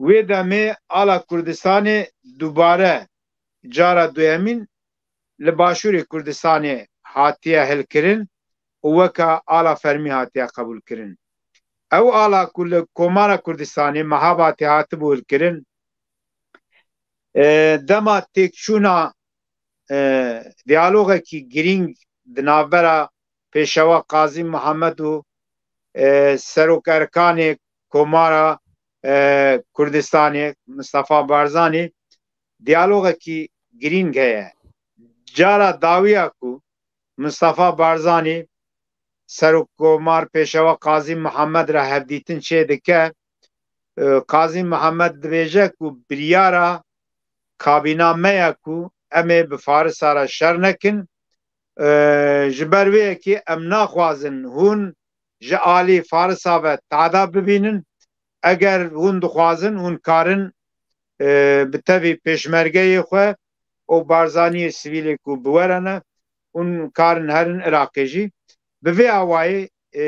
wê demê ala Kurdistanê dubare cara duyemîn li Başûrê Kurdistanê hatiye hilkirin û weka ala fermî hatiye qebûlkirin. Ew ala ku li Komara Kurdistanê Mehabadê hatibû hilkirin, e, dema têkçûna, e, diyalogekî girîng di navbera Pêşewa Qazî Mihemed û, e, Serokerkanê Komara, e, Kurdistanê Mistefa Barzanî diyalogekî girîng heye. Cara dawiya ku Mistefa Barzanî Serokkomar Pêşewa Qazî Mihemed re hevdîtin çêdike, e, Qazî Mihemed dibêje ku biryara kabîna me ye ku em ê bi Farisa re şer nekin. E, ji ber wê yekê em naxwazin hûn ji alî Farisa ve tada bibînin. Eger hûn dixwazin, hûn karin, e, bi tevî pêşmergeyê xwe û Barzaniyê sivîlê ku bi we re ne, hûn karin herin Iraqê jî. Bi vê awayî, e,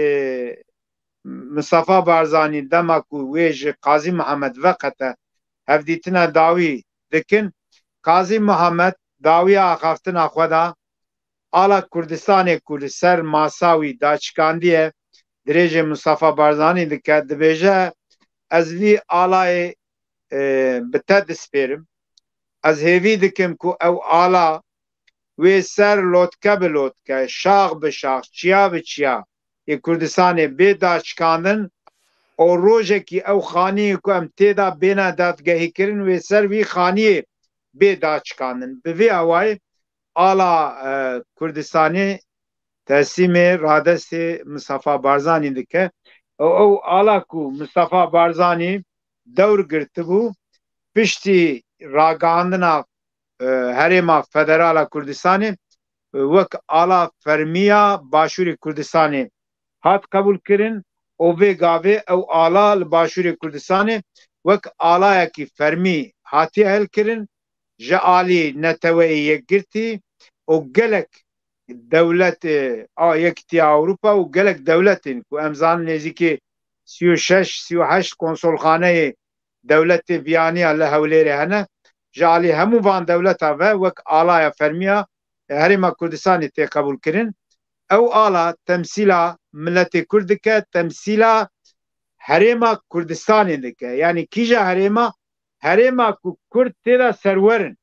Mistefa Barzanî dema ku wê ji Qazî Mihemed veqete hevdîtina dawî dikin, Qazî Mihemed dawiya axaftina xwe da ala Kurdistanê ku li ser masa wî daçikandiye, dirêjê Mistefa Barzanî dike, dibêje, ez vî alayê, e, bi te dispêrim. Ez hêvî dikim ku ew ala wê ser lotke bi lotke, şax bi şax, çiya bi çiya yê Kurdistanê bê daçikandin û rojekî ew xaniyê ku em tê de bêne dadgehîkirin, wê ser vî xaniyê bê daçikandin. Bi vê awayî ala, e, Kurdistanê teslîmê radestê Mistefa Barzanî dike. Û ew ala ku Mistefa Barzanî dewr girtibû, piştî ragihandina, e, Herêma Federal a Kurdistanê, e, wek ala fermî ya Başûrê Kurdistanê hat qebûlkirin û vê gavê ew ala li Başûrê Kurdistanê wek alayekî fermî hatiye hilkirin, ji alî Neteweyê Yekgirtî û gelek dewlet, e, a Yekîtiya Ewropa û gelek dewletên ku em zanin nêzîkî sî û şeş, sî û heşt konsolxaneyê dewletê biyaniya li Hewlêrê hene, ji alî hemû van dewleta ve wek alaya fermiya Herêma Kurdistanê tê qebûlkirin. Ew ala temsîla miletê Kurd dike, temsîla Herêma Kurdistanê dike. Yanî kîja herêma herêma ku Kurd tê de serwer in.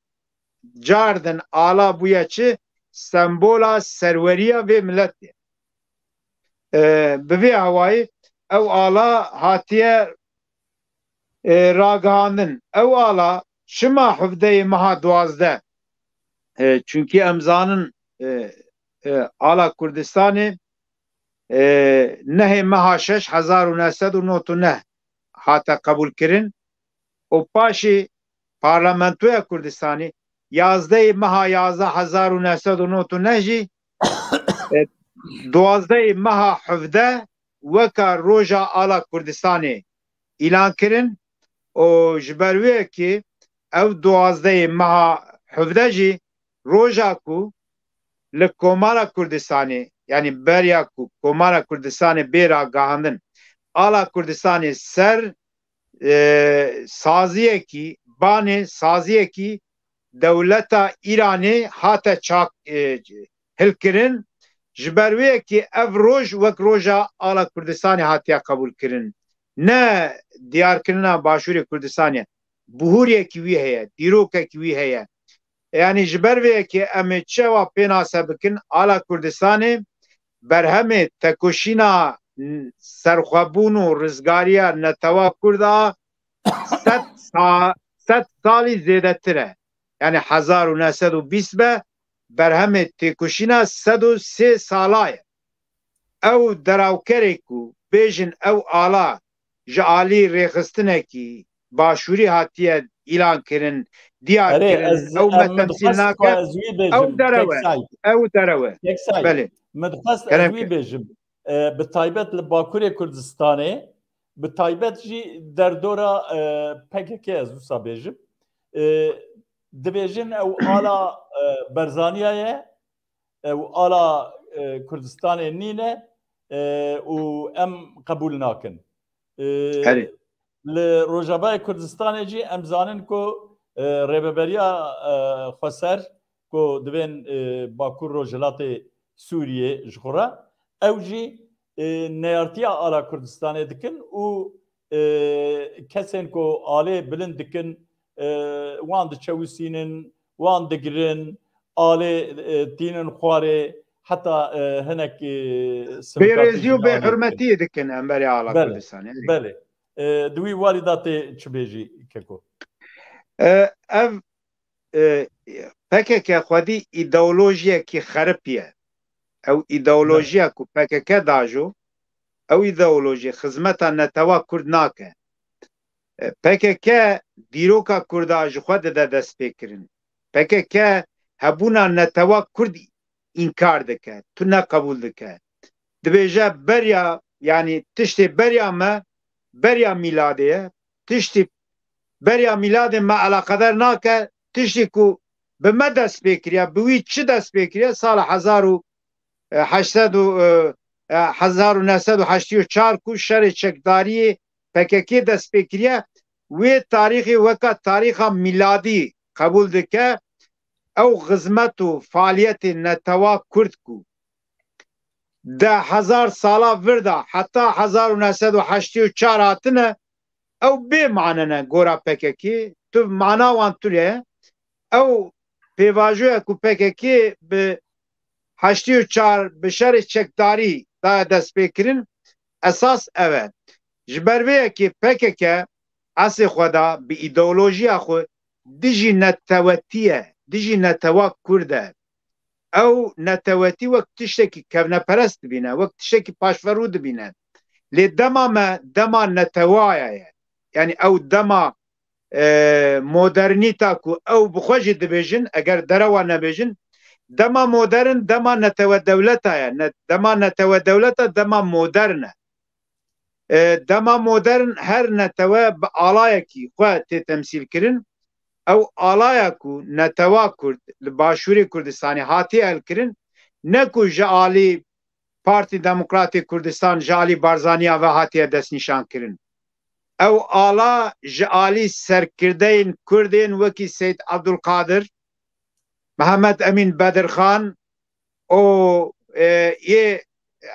Cardin ala bûye çi? Sembola serweriya vê miletê. E, bi vê hewayî ew ala hatiye, e, ragihandin. Ew ala çima hevdeyê meha duwazdeh? E, çunkî em zanin, e, e, ala Kurdistanê, e, nehê meha şeş hezar û neh sed û nod û neh hate qebûlkirin û paşê Parlamentoya Kurdistanê yazdehê meha yazdeh hezar û neh sed û nod û neh jî, e, duwazdehê meha hevdeh weka roja ala Kurdistanê îlan kirin û ji ber wê yekê ev duwazdehê meha hevdeh jî roja ku li Komara Kurdistanê, yanî beriya ku Komara Kurdistanê bê ragihandin, ala Kurdistanê ser, e, saziyekî, banê saziyekî dewleta Îranê hate çak, e, hilkirin. Ji ber wê yekê ev roj wek roja ala Kurdistanê hatiye qebûlkirin. Ne diyarkirina Başûrê Kurdistanê. Bihûriyekî wî heye, dîrokekî wî heye. Yanî ji ber vê yekê em ê çawa pênase bikin, ala Kurdistanê berhemê tekoşîna serxwebûn û rizgariya netewa Kurd a sed sa-, sed salî zêdetir e. Yanî hezar û neh sed û bîst be, berhemê têkoşîna sed û sê sala ye. Ew derawkerê ku bêjin ew ala ji alî rêxistinekî başûrî hatiye îlan kirin, diyar Erê, kirin, ez, ew em, me min temsîl dixwest nake, ku ez wî ew bêjim, derew e, Kek Saîd. Ew derew e. Kek Saîd, Belê. Min dixwest ez Kerem wî ke. bêjim. E, bi taybet li Bakurê Kurdistanê, bi taybet jî derdora, e, P K K ez wisa bêjim. E, dibêjin ew ala, e, Berzaniya ye, ew ala, e, Kurdistanê nîne, e, û em qebûl nakin. E, Herê. Li Rojavayê Kurdistanê jî em zanin ku, e, Rêveberiya, e, Xweser ku divên, e, Bakur Rojhilatê Sûriyê ji xwe re, ew jî, e, neyartiya ala Kurdistanê dikin û, e, kesên ku alê bilind dikin, e, wan diçewisînin, wan digirin, alê, e, tînin xwarê, heta, e, hinek, e, simpatî Bêrêzî û jî alê dikin. bêhurmetiyê dikin em berê ala Belê, Kurdistanê. belê. E, di wî warî de tê çi bêjî, Keko? E, ev, e, P K K xwedî îdeolojiyekî xerip ye. Ew îdeolojiya ku P K K dajo, ew îdeolojî xizmeta netewa Kurd nake. E, P K K dîroka Kurda ji xwe dide destpêkirin. P K K hebûna netewa Kurd înkar dike, tu ne qebûl dike. Dibêje beriya, yanî tiştê beriya me, beriya mîladê ye. Tiştê beriya mîladê me eleqeder nake, tiştê ku bi me dest pê kiriye, bi wî çi dest pê kiriye, sala hezar û heşt sed û, e, e, hezar û neh sed û heştê û çar ku şerê çekdariyê P K K dest pê kiriye, wê tarîxê weka tarîxa mîladî qebûl dike. Ew xizmet û faaliyetê netewa Kurd ku di hezar sala vir de heta hezar û neh sed û heştê û çar hatine, ew bê mane ne gora P K K. Tu mana wan tune ye. Ew pêvajoya ku P K K bi heştê û çar bi şerê çekdarî daye destpêkirin, esas ev e. Ji ber vê yekê P K K esê xwe da bi îdeolojiya xwe dijî netewetî ye, dijî netewa Kurd e. Ew netewetî wek tiştekî kevneperest dibîne, wek tiştekî paşverû dibîne. Lê dema me dema netewaya ye. Yanî ew dema, e, modernîta ku ew bi xwe jî dibêjin, eger derewa nebêjin, dema modern dema netewe dewleta ye. Ne, dema netewe dewleta dema modern e. E, dema modern her netewe bi alayekî xwe tê temsîl kirin. Ew alaya ku netewa Kurd li Başûrê Kurdistanê hatiye hilkirin, ne ku ji alî Partî Demokratê Kurdistan, ji alî Barzaniya ve hatiye destnîşan kirin. Ew ala ji alî serkirdeyên Kurd ên wekî Seyd Abdulkadir, Mihemed Emîn Bedirxan û, e, yê,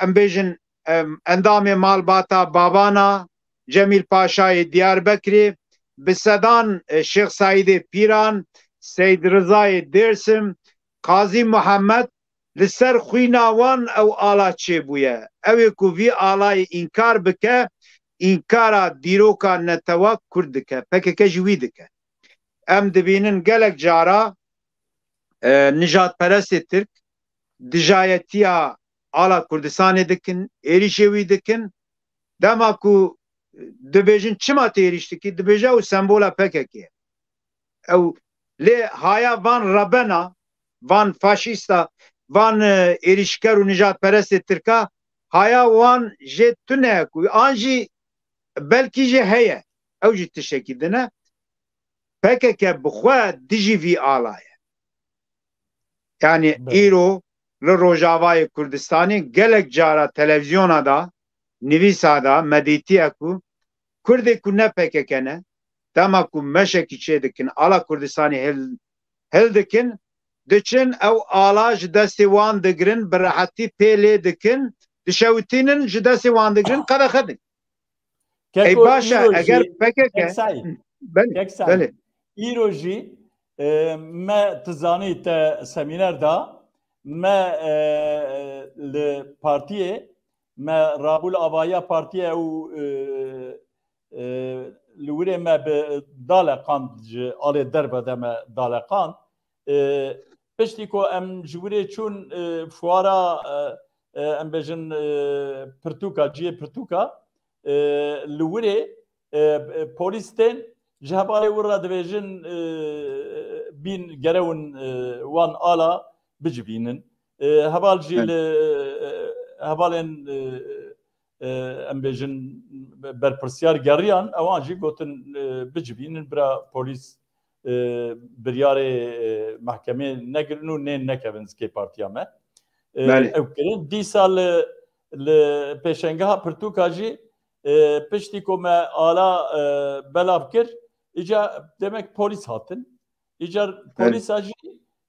em bêjin, em, endamê malbata Babana, Cemîl Paşayê Diyarbekirê, bi sedan, e, Şêx Saîdê Pîran, Seyd Rizayê Dêrsim, Qazî Muhammed, li ser xwîna wan ew ala çêbûye. Ew ê ku vî alayê înkar bike, înkara dîroka netewa Kurd dike. P K K jî wî dike. Em dibînin gelek cara, e, nijadperestê Tirk dijayetiya ala Kurdistanê dikin, êrîşê wî dikin. Dema ku dibêjin, çima tu êrîş dikî? Dibêje, ew sembola P K K ye. Ew lê haya van rebena, van faşîsta, van, e, êrîşker û nijadperestê Tirka, haya wan jê tune ye ku an jî belkî jê heye. Ew jî tiştekî din e. P K K bi xwe dijî vî ala ye. Yanî Belê. îro li Rojavayê Kurdistanê gelek cara televîzyona da, nivîsa da me dîtiye ku Kurdê ku ne P K K ne, dema ku meşekî çê dikin, ala Kurdistanê hil, hil dikin, diçin ew ala ji destê wan digirin, bi rehetî pê lê dikin, dişewitînin, ji destê wan digirin, qedexe dikin. Ey Keko, baş e, îro eger jî, P K K Kek Saîd, belê, Kek Saîd, belê. îro jî, e, me, tu zanî, te semîner da, me, e, li partiyê, me rabû li avahiya partiyê û, e, e, li wirê me bi daleqand, ji alê derve de me daleqand. E, piştî ku em ji wirê çûn, e, fuara, e, e, em bêjin, e, pirtûka, cihê pirtûka, e, li wirê, e, e, polîs tên, ji hevalê wir re dibêjin, e, bîn gerewin, e, wan ala bicivînin. E, heval jî Evet. li, e, hevalên, e, e, em bêjin berpirsyar geriyan, ewan jî gotin, e, bicivînin, bira polîs, e, biryarê, e, mehkemê negirin û nên nekevin zikê partiya me. E, Belê. ew kirin. Dîsa li, li pêşengeha pirtûka jî, e, piştî ku me ala, e, belav kir, îca demek polîs hatin. Îcar Belê. polîsa jî,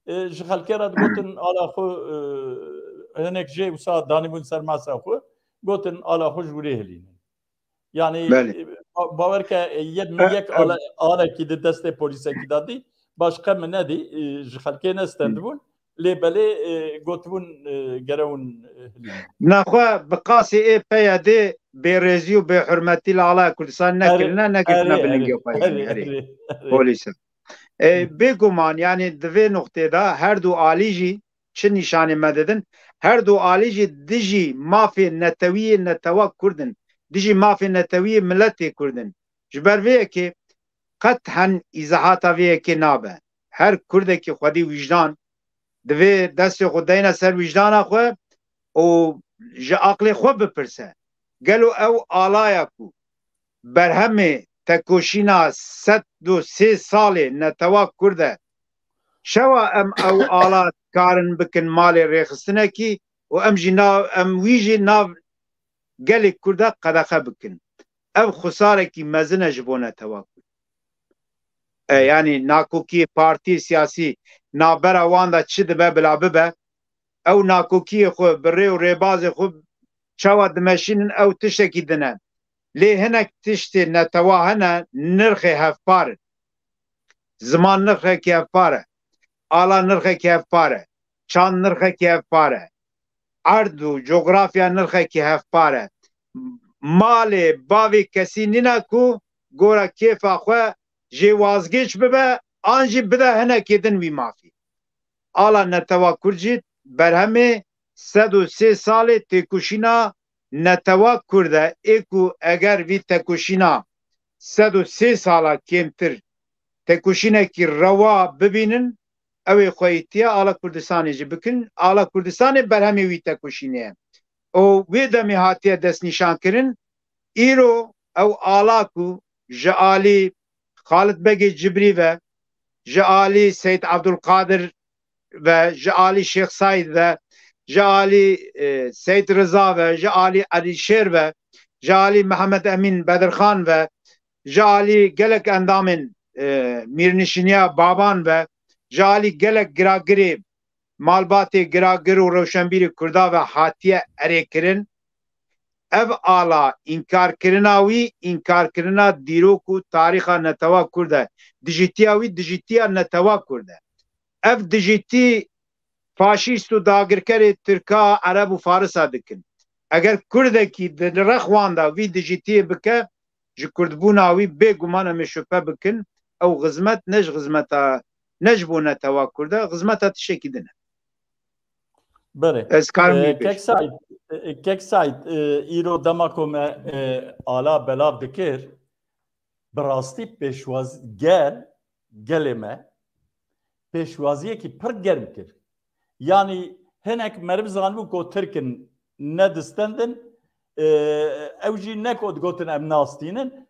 e, ji xelkê re digotin ala xwe, e, hinek jê wisa danîbûn ser masa xwe, gotin ala xwe ji wirê hilînin. Yanî, Belê. e, ba-, bawer ke, e, yek, Ev, yek ev. ala-, alekî di destê polîsekî de dî, baş qe min nedî, e, ji xelkê nestendibûn, lê belê, e, gotibûn, e, gerewin, e, hilînin. Naxwe bi qasî ê P Y D bêrêzî û bêhurmetî li alaya Kurdistanê Erê, nekirine, nekirine erê, bilingê erê, xwe, yanî, erê, erê. erê, erê. Polîs e. E, Hı. bêguman, yanî di vê nuqtê de her du alî jî çi nîşanê me didin? Her du alî jî dijî mafê netewî yê netewa Kurd in, dijî mafê netewî yê miletê Kurd in. Ji ber vê yekê qet hen îzahata vê yekê nabe. Her Kurdekî xwedî wîjdan divê destê xwe deyne ser wîjdana xwe û ji aqlê xwe bipirse. Gelo ew alaya ku berhemê tekoşîna sed û sê salê netewa Kurd e, çawa em ew ala karin bikin malê rêxistinekî û em jî nav, em wî jî nav gelê Kurd e qedexe bikin? Ev xwesarekî mezin e ji bo netewa Kurd. E, yanî nakokiyê partiyê siyasî navbera wan de çi dibe bila bibe, ew nakokiyê xwe bi rê û rêbazê xwe çawa dimeşînin, ew tiştekî din e. Lê hinek tiştê netewa hene, nirxê hevpar in. Ziman nirxekî hevpar e. Ala nirxekî hevpar e. Çand nirxekî hevpar e. Erd û cografya nirxekî hevpar e. Malê bavê kesî nîne ku gora kêfa xwe jê wazgeç bibe, an jî bide hinekê din wî mafî. Ala netewa Kurd jî berhemê sed û sê salê têkoşîna netewa Kurd e, ê ku eger vî tekoşîna sed û sê sala kêmtir tekoşînekî rewa bibînin, ew ê xweyîtiya ala Kurdistanê jî bikin. Ala Kurdistanê berhemê wî tekoşînê ye. Û wê demê hatiye destnîşankirin, îro ew ala ku ji alî Xalid Begê Cibrî ve, ji alî Seyd Abdulkadir ve, ji alî Şêx Saîd ve, ji alî, e, Seyd Riza ve, ji alî Elîşêr ve, ji alî Mihemed Emîn Bedirxan ve, ji alî gelek endamên, e, mîrnişîniya Baban ve, ji alî gelek giragirê malbatê giragir û rewşenbîrê Kurda ve hatiye erêkirin. Ev ala înkarkirina wî, înkarkirina dîrok û tarîxa netewa Kurd e. Dijîtiya wî, dijîtiya netewa Kurd e. Ev dijîtî faşîst û dagirkerê Tirka, Ereb û Farisa dikin. Eger Kurdekî di rex wan de vî dijîtiyê bike, ji Kurdbûna wî bêguman em ê şupe bikin, ew xizmet ne ji xizmeta, ne ji bo netewa Kurd e, xizmeta tiştekî din e. Belê. Ez karim Ee, vî Kek Saîd, e, Kek Saîd, e, îro dema ku me, e, ala belav dikir, bi rastî pêşwaz-, gel, gelê me pêşwaziyekî pir germ kir. Yanî hinek meriv zanibû ku Tirk in, nedistendin, e, ew jî ne ku digotin em nastînin,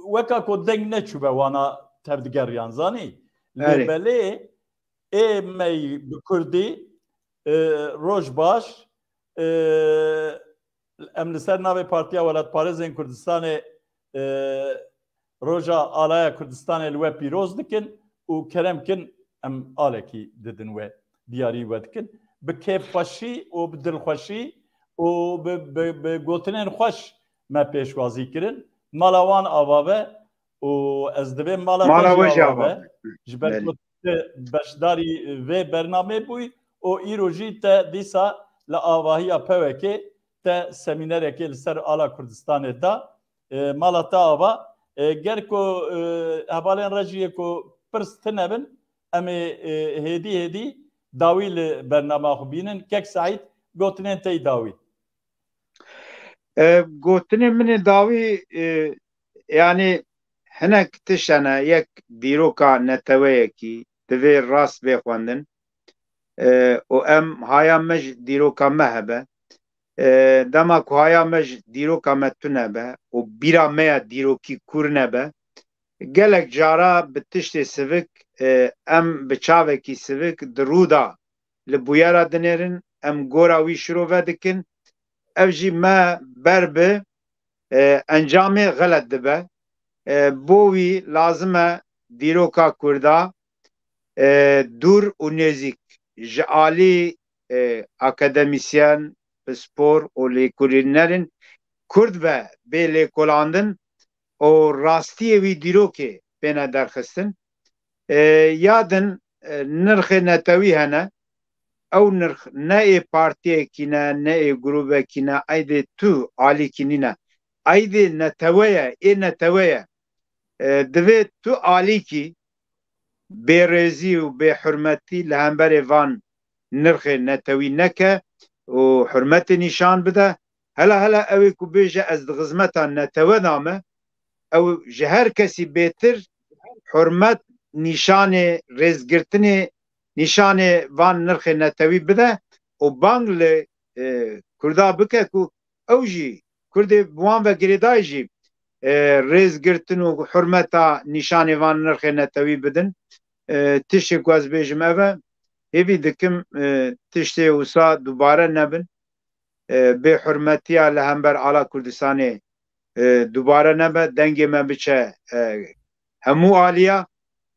weka ku deng neçûbe wana tevdigeriyan, zanî. Lê Erê. belê ê me yî bi kurdî, e, roj baş, e, em li ser navê Partiya Welatparêzên Kurdistanê, e, Roja Alaya Kurdistanê li we pîroz dikin û kerem kin em alekî didin we, diyarî we dikin. Bi kêfxweşî û bi dilxweşî û bi, bi, bi gotinên xweş me pêşwazî kirin. Mala wan ava be û ez divê mala Mala te jî we jî ava ava be. be. Ji ber Belê. ku te beşdarî vê bernamê bûyî û îro jî te dîsa li avahiya P W K te semînerekê li ser ala Kurdistanê da. E, mala te ava. E, ger ku, e, hevalên rejiyê ku pirs tune bin, em ê, e, hêdî hêdî dawî li bernama xwe bînin. Kek Saîd, gotinên te yî dawî. E, gotinên min ê dawî, e, yanî hinek tişt hene, yek dîroka neteweyekî divê rast bê xwendin. E, û em haya me ji dîroka me hebe. E, dema ku haya me ji dîroka me tune be û bîra me ya dîrokî kûr nebe, gelek cara bi tiştê sivik, e, em bi çavekî sivik di rû de li bûyera dinêrin, em gora wî şirove dikin. Ev jî me ber bi, e, encamê xelet dibe. E, bo wî lazim e dîroka Kurda, e, dûr û nêzîk ji alî, e, akademîsyen, pispor û lêkolînerin Kurd ve bê lêkolandin û rastiyê wî dîrokê bêne derxistin. E, ya din, e, nirxê netewî hene. Ew nirx ne ê partiyekî ne, ne ê grûbekî ne, eydê tu alîkî nîne. Eydê netewe ye, ê netewe ye. E, divê tu alîkî bêrêzî û bêhurmetî li hemberê van nirxê netewî neke û hurmetê nîşan bide. Hela hela ew ê ku bêje ez di xizmeta netewe de me, ew ji her kesî bêtir hurmet nîşanê rêzgirtinê, nîşanê van nirxê netewî bide û bang li, e, Kurda bike ku ew jî, Kurdê bi wan ve girêdayî jî, e, rêzgirtin û hurmeta nîşanê van nirxê netewî bidin. E, tiştê ku ez bêjim ev e, hêvî dikim, e, tiştê wisa dubare nebin. E, bêhurmetiya li hember ala Kurdistanê, e, dubare nebe, dengê me biçe, e, hemû aliya,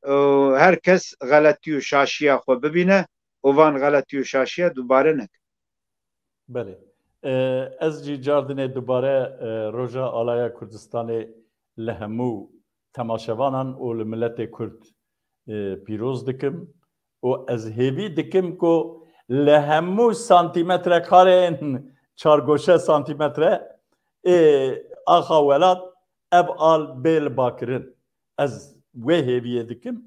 e, her kes xeletî û şaşiya xwe bibîne û van xeletî û şaşiya dubare neke. Belê. E, ez jî cardinê dubare, e, Roja Alaya Kurdistanê li hemû temaşevanan û li miletê Kurd, e, pîroz dikim û ez hêvî dikim ku li hemû santîmetre karên çargoşe santîmetre ê axa welat ev al bê libakirin. Ez wê hêviyê dikim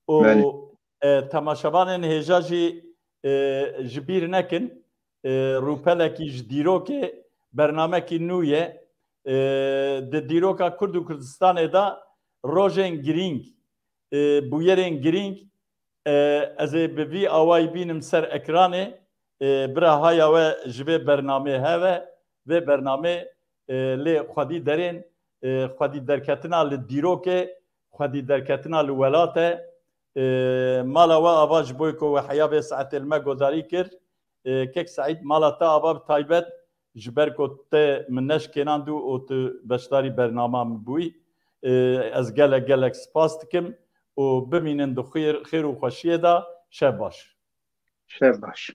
û, Belê. e, temaşevanên hêja jî, e, ji bîr nekin, e, rûpelekî ji dîrokê bernamekî nû ye. E, di dîroka Kurd û Kurdistanê de rojên girîng, e, bûyerên girîng, e, ez ê bi vî awayî bînim ser ekranê. E, bira haya we ji vê bernamê heve, vê bernamê, e, lê xwedî derên, e, xwedî derketina li dîrokê, xwedî derketina li welat e. E, mala we ava ji bo ku we heya vê saetê li me godarî kir. E, Kek Seîd, mala te ava bi taybet, ji ber ku te min neşkênand û tu beşdarî bernama min bûyî. E, ez gelek gelek spas dikim û bimînin di xêr, xêr û xweşiyê de. Şev baş. Şev baş.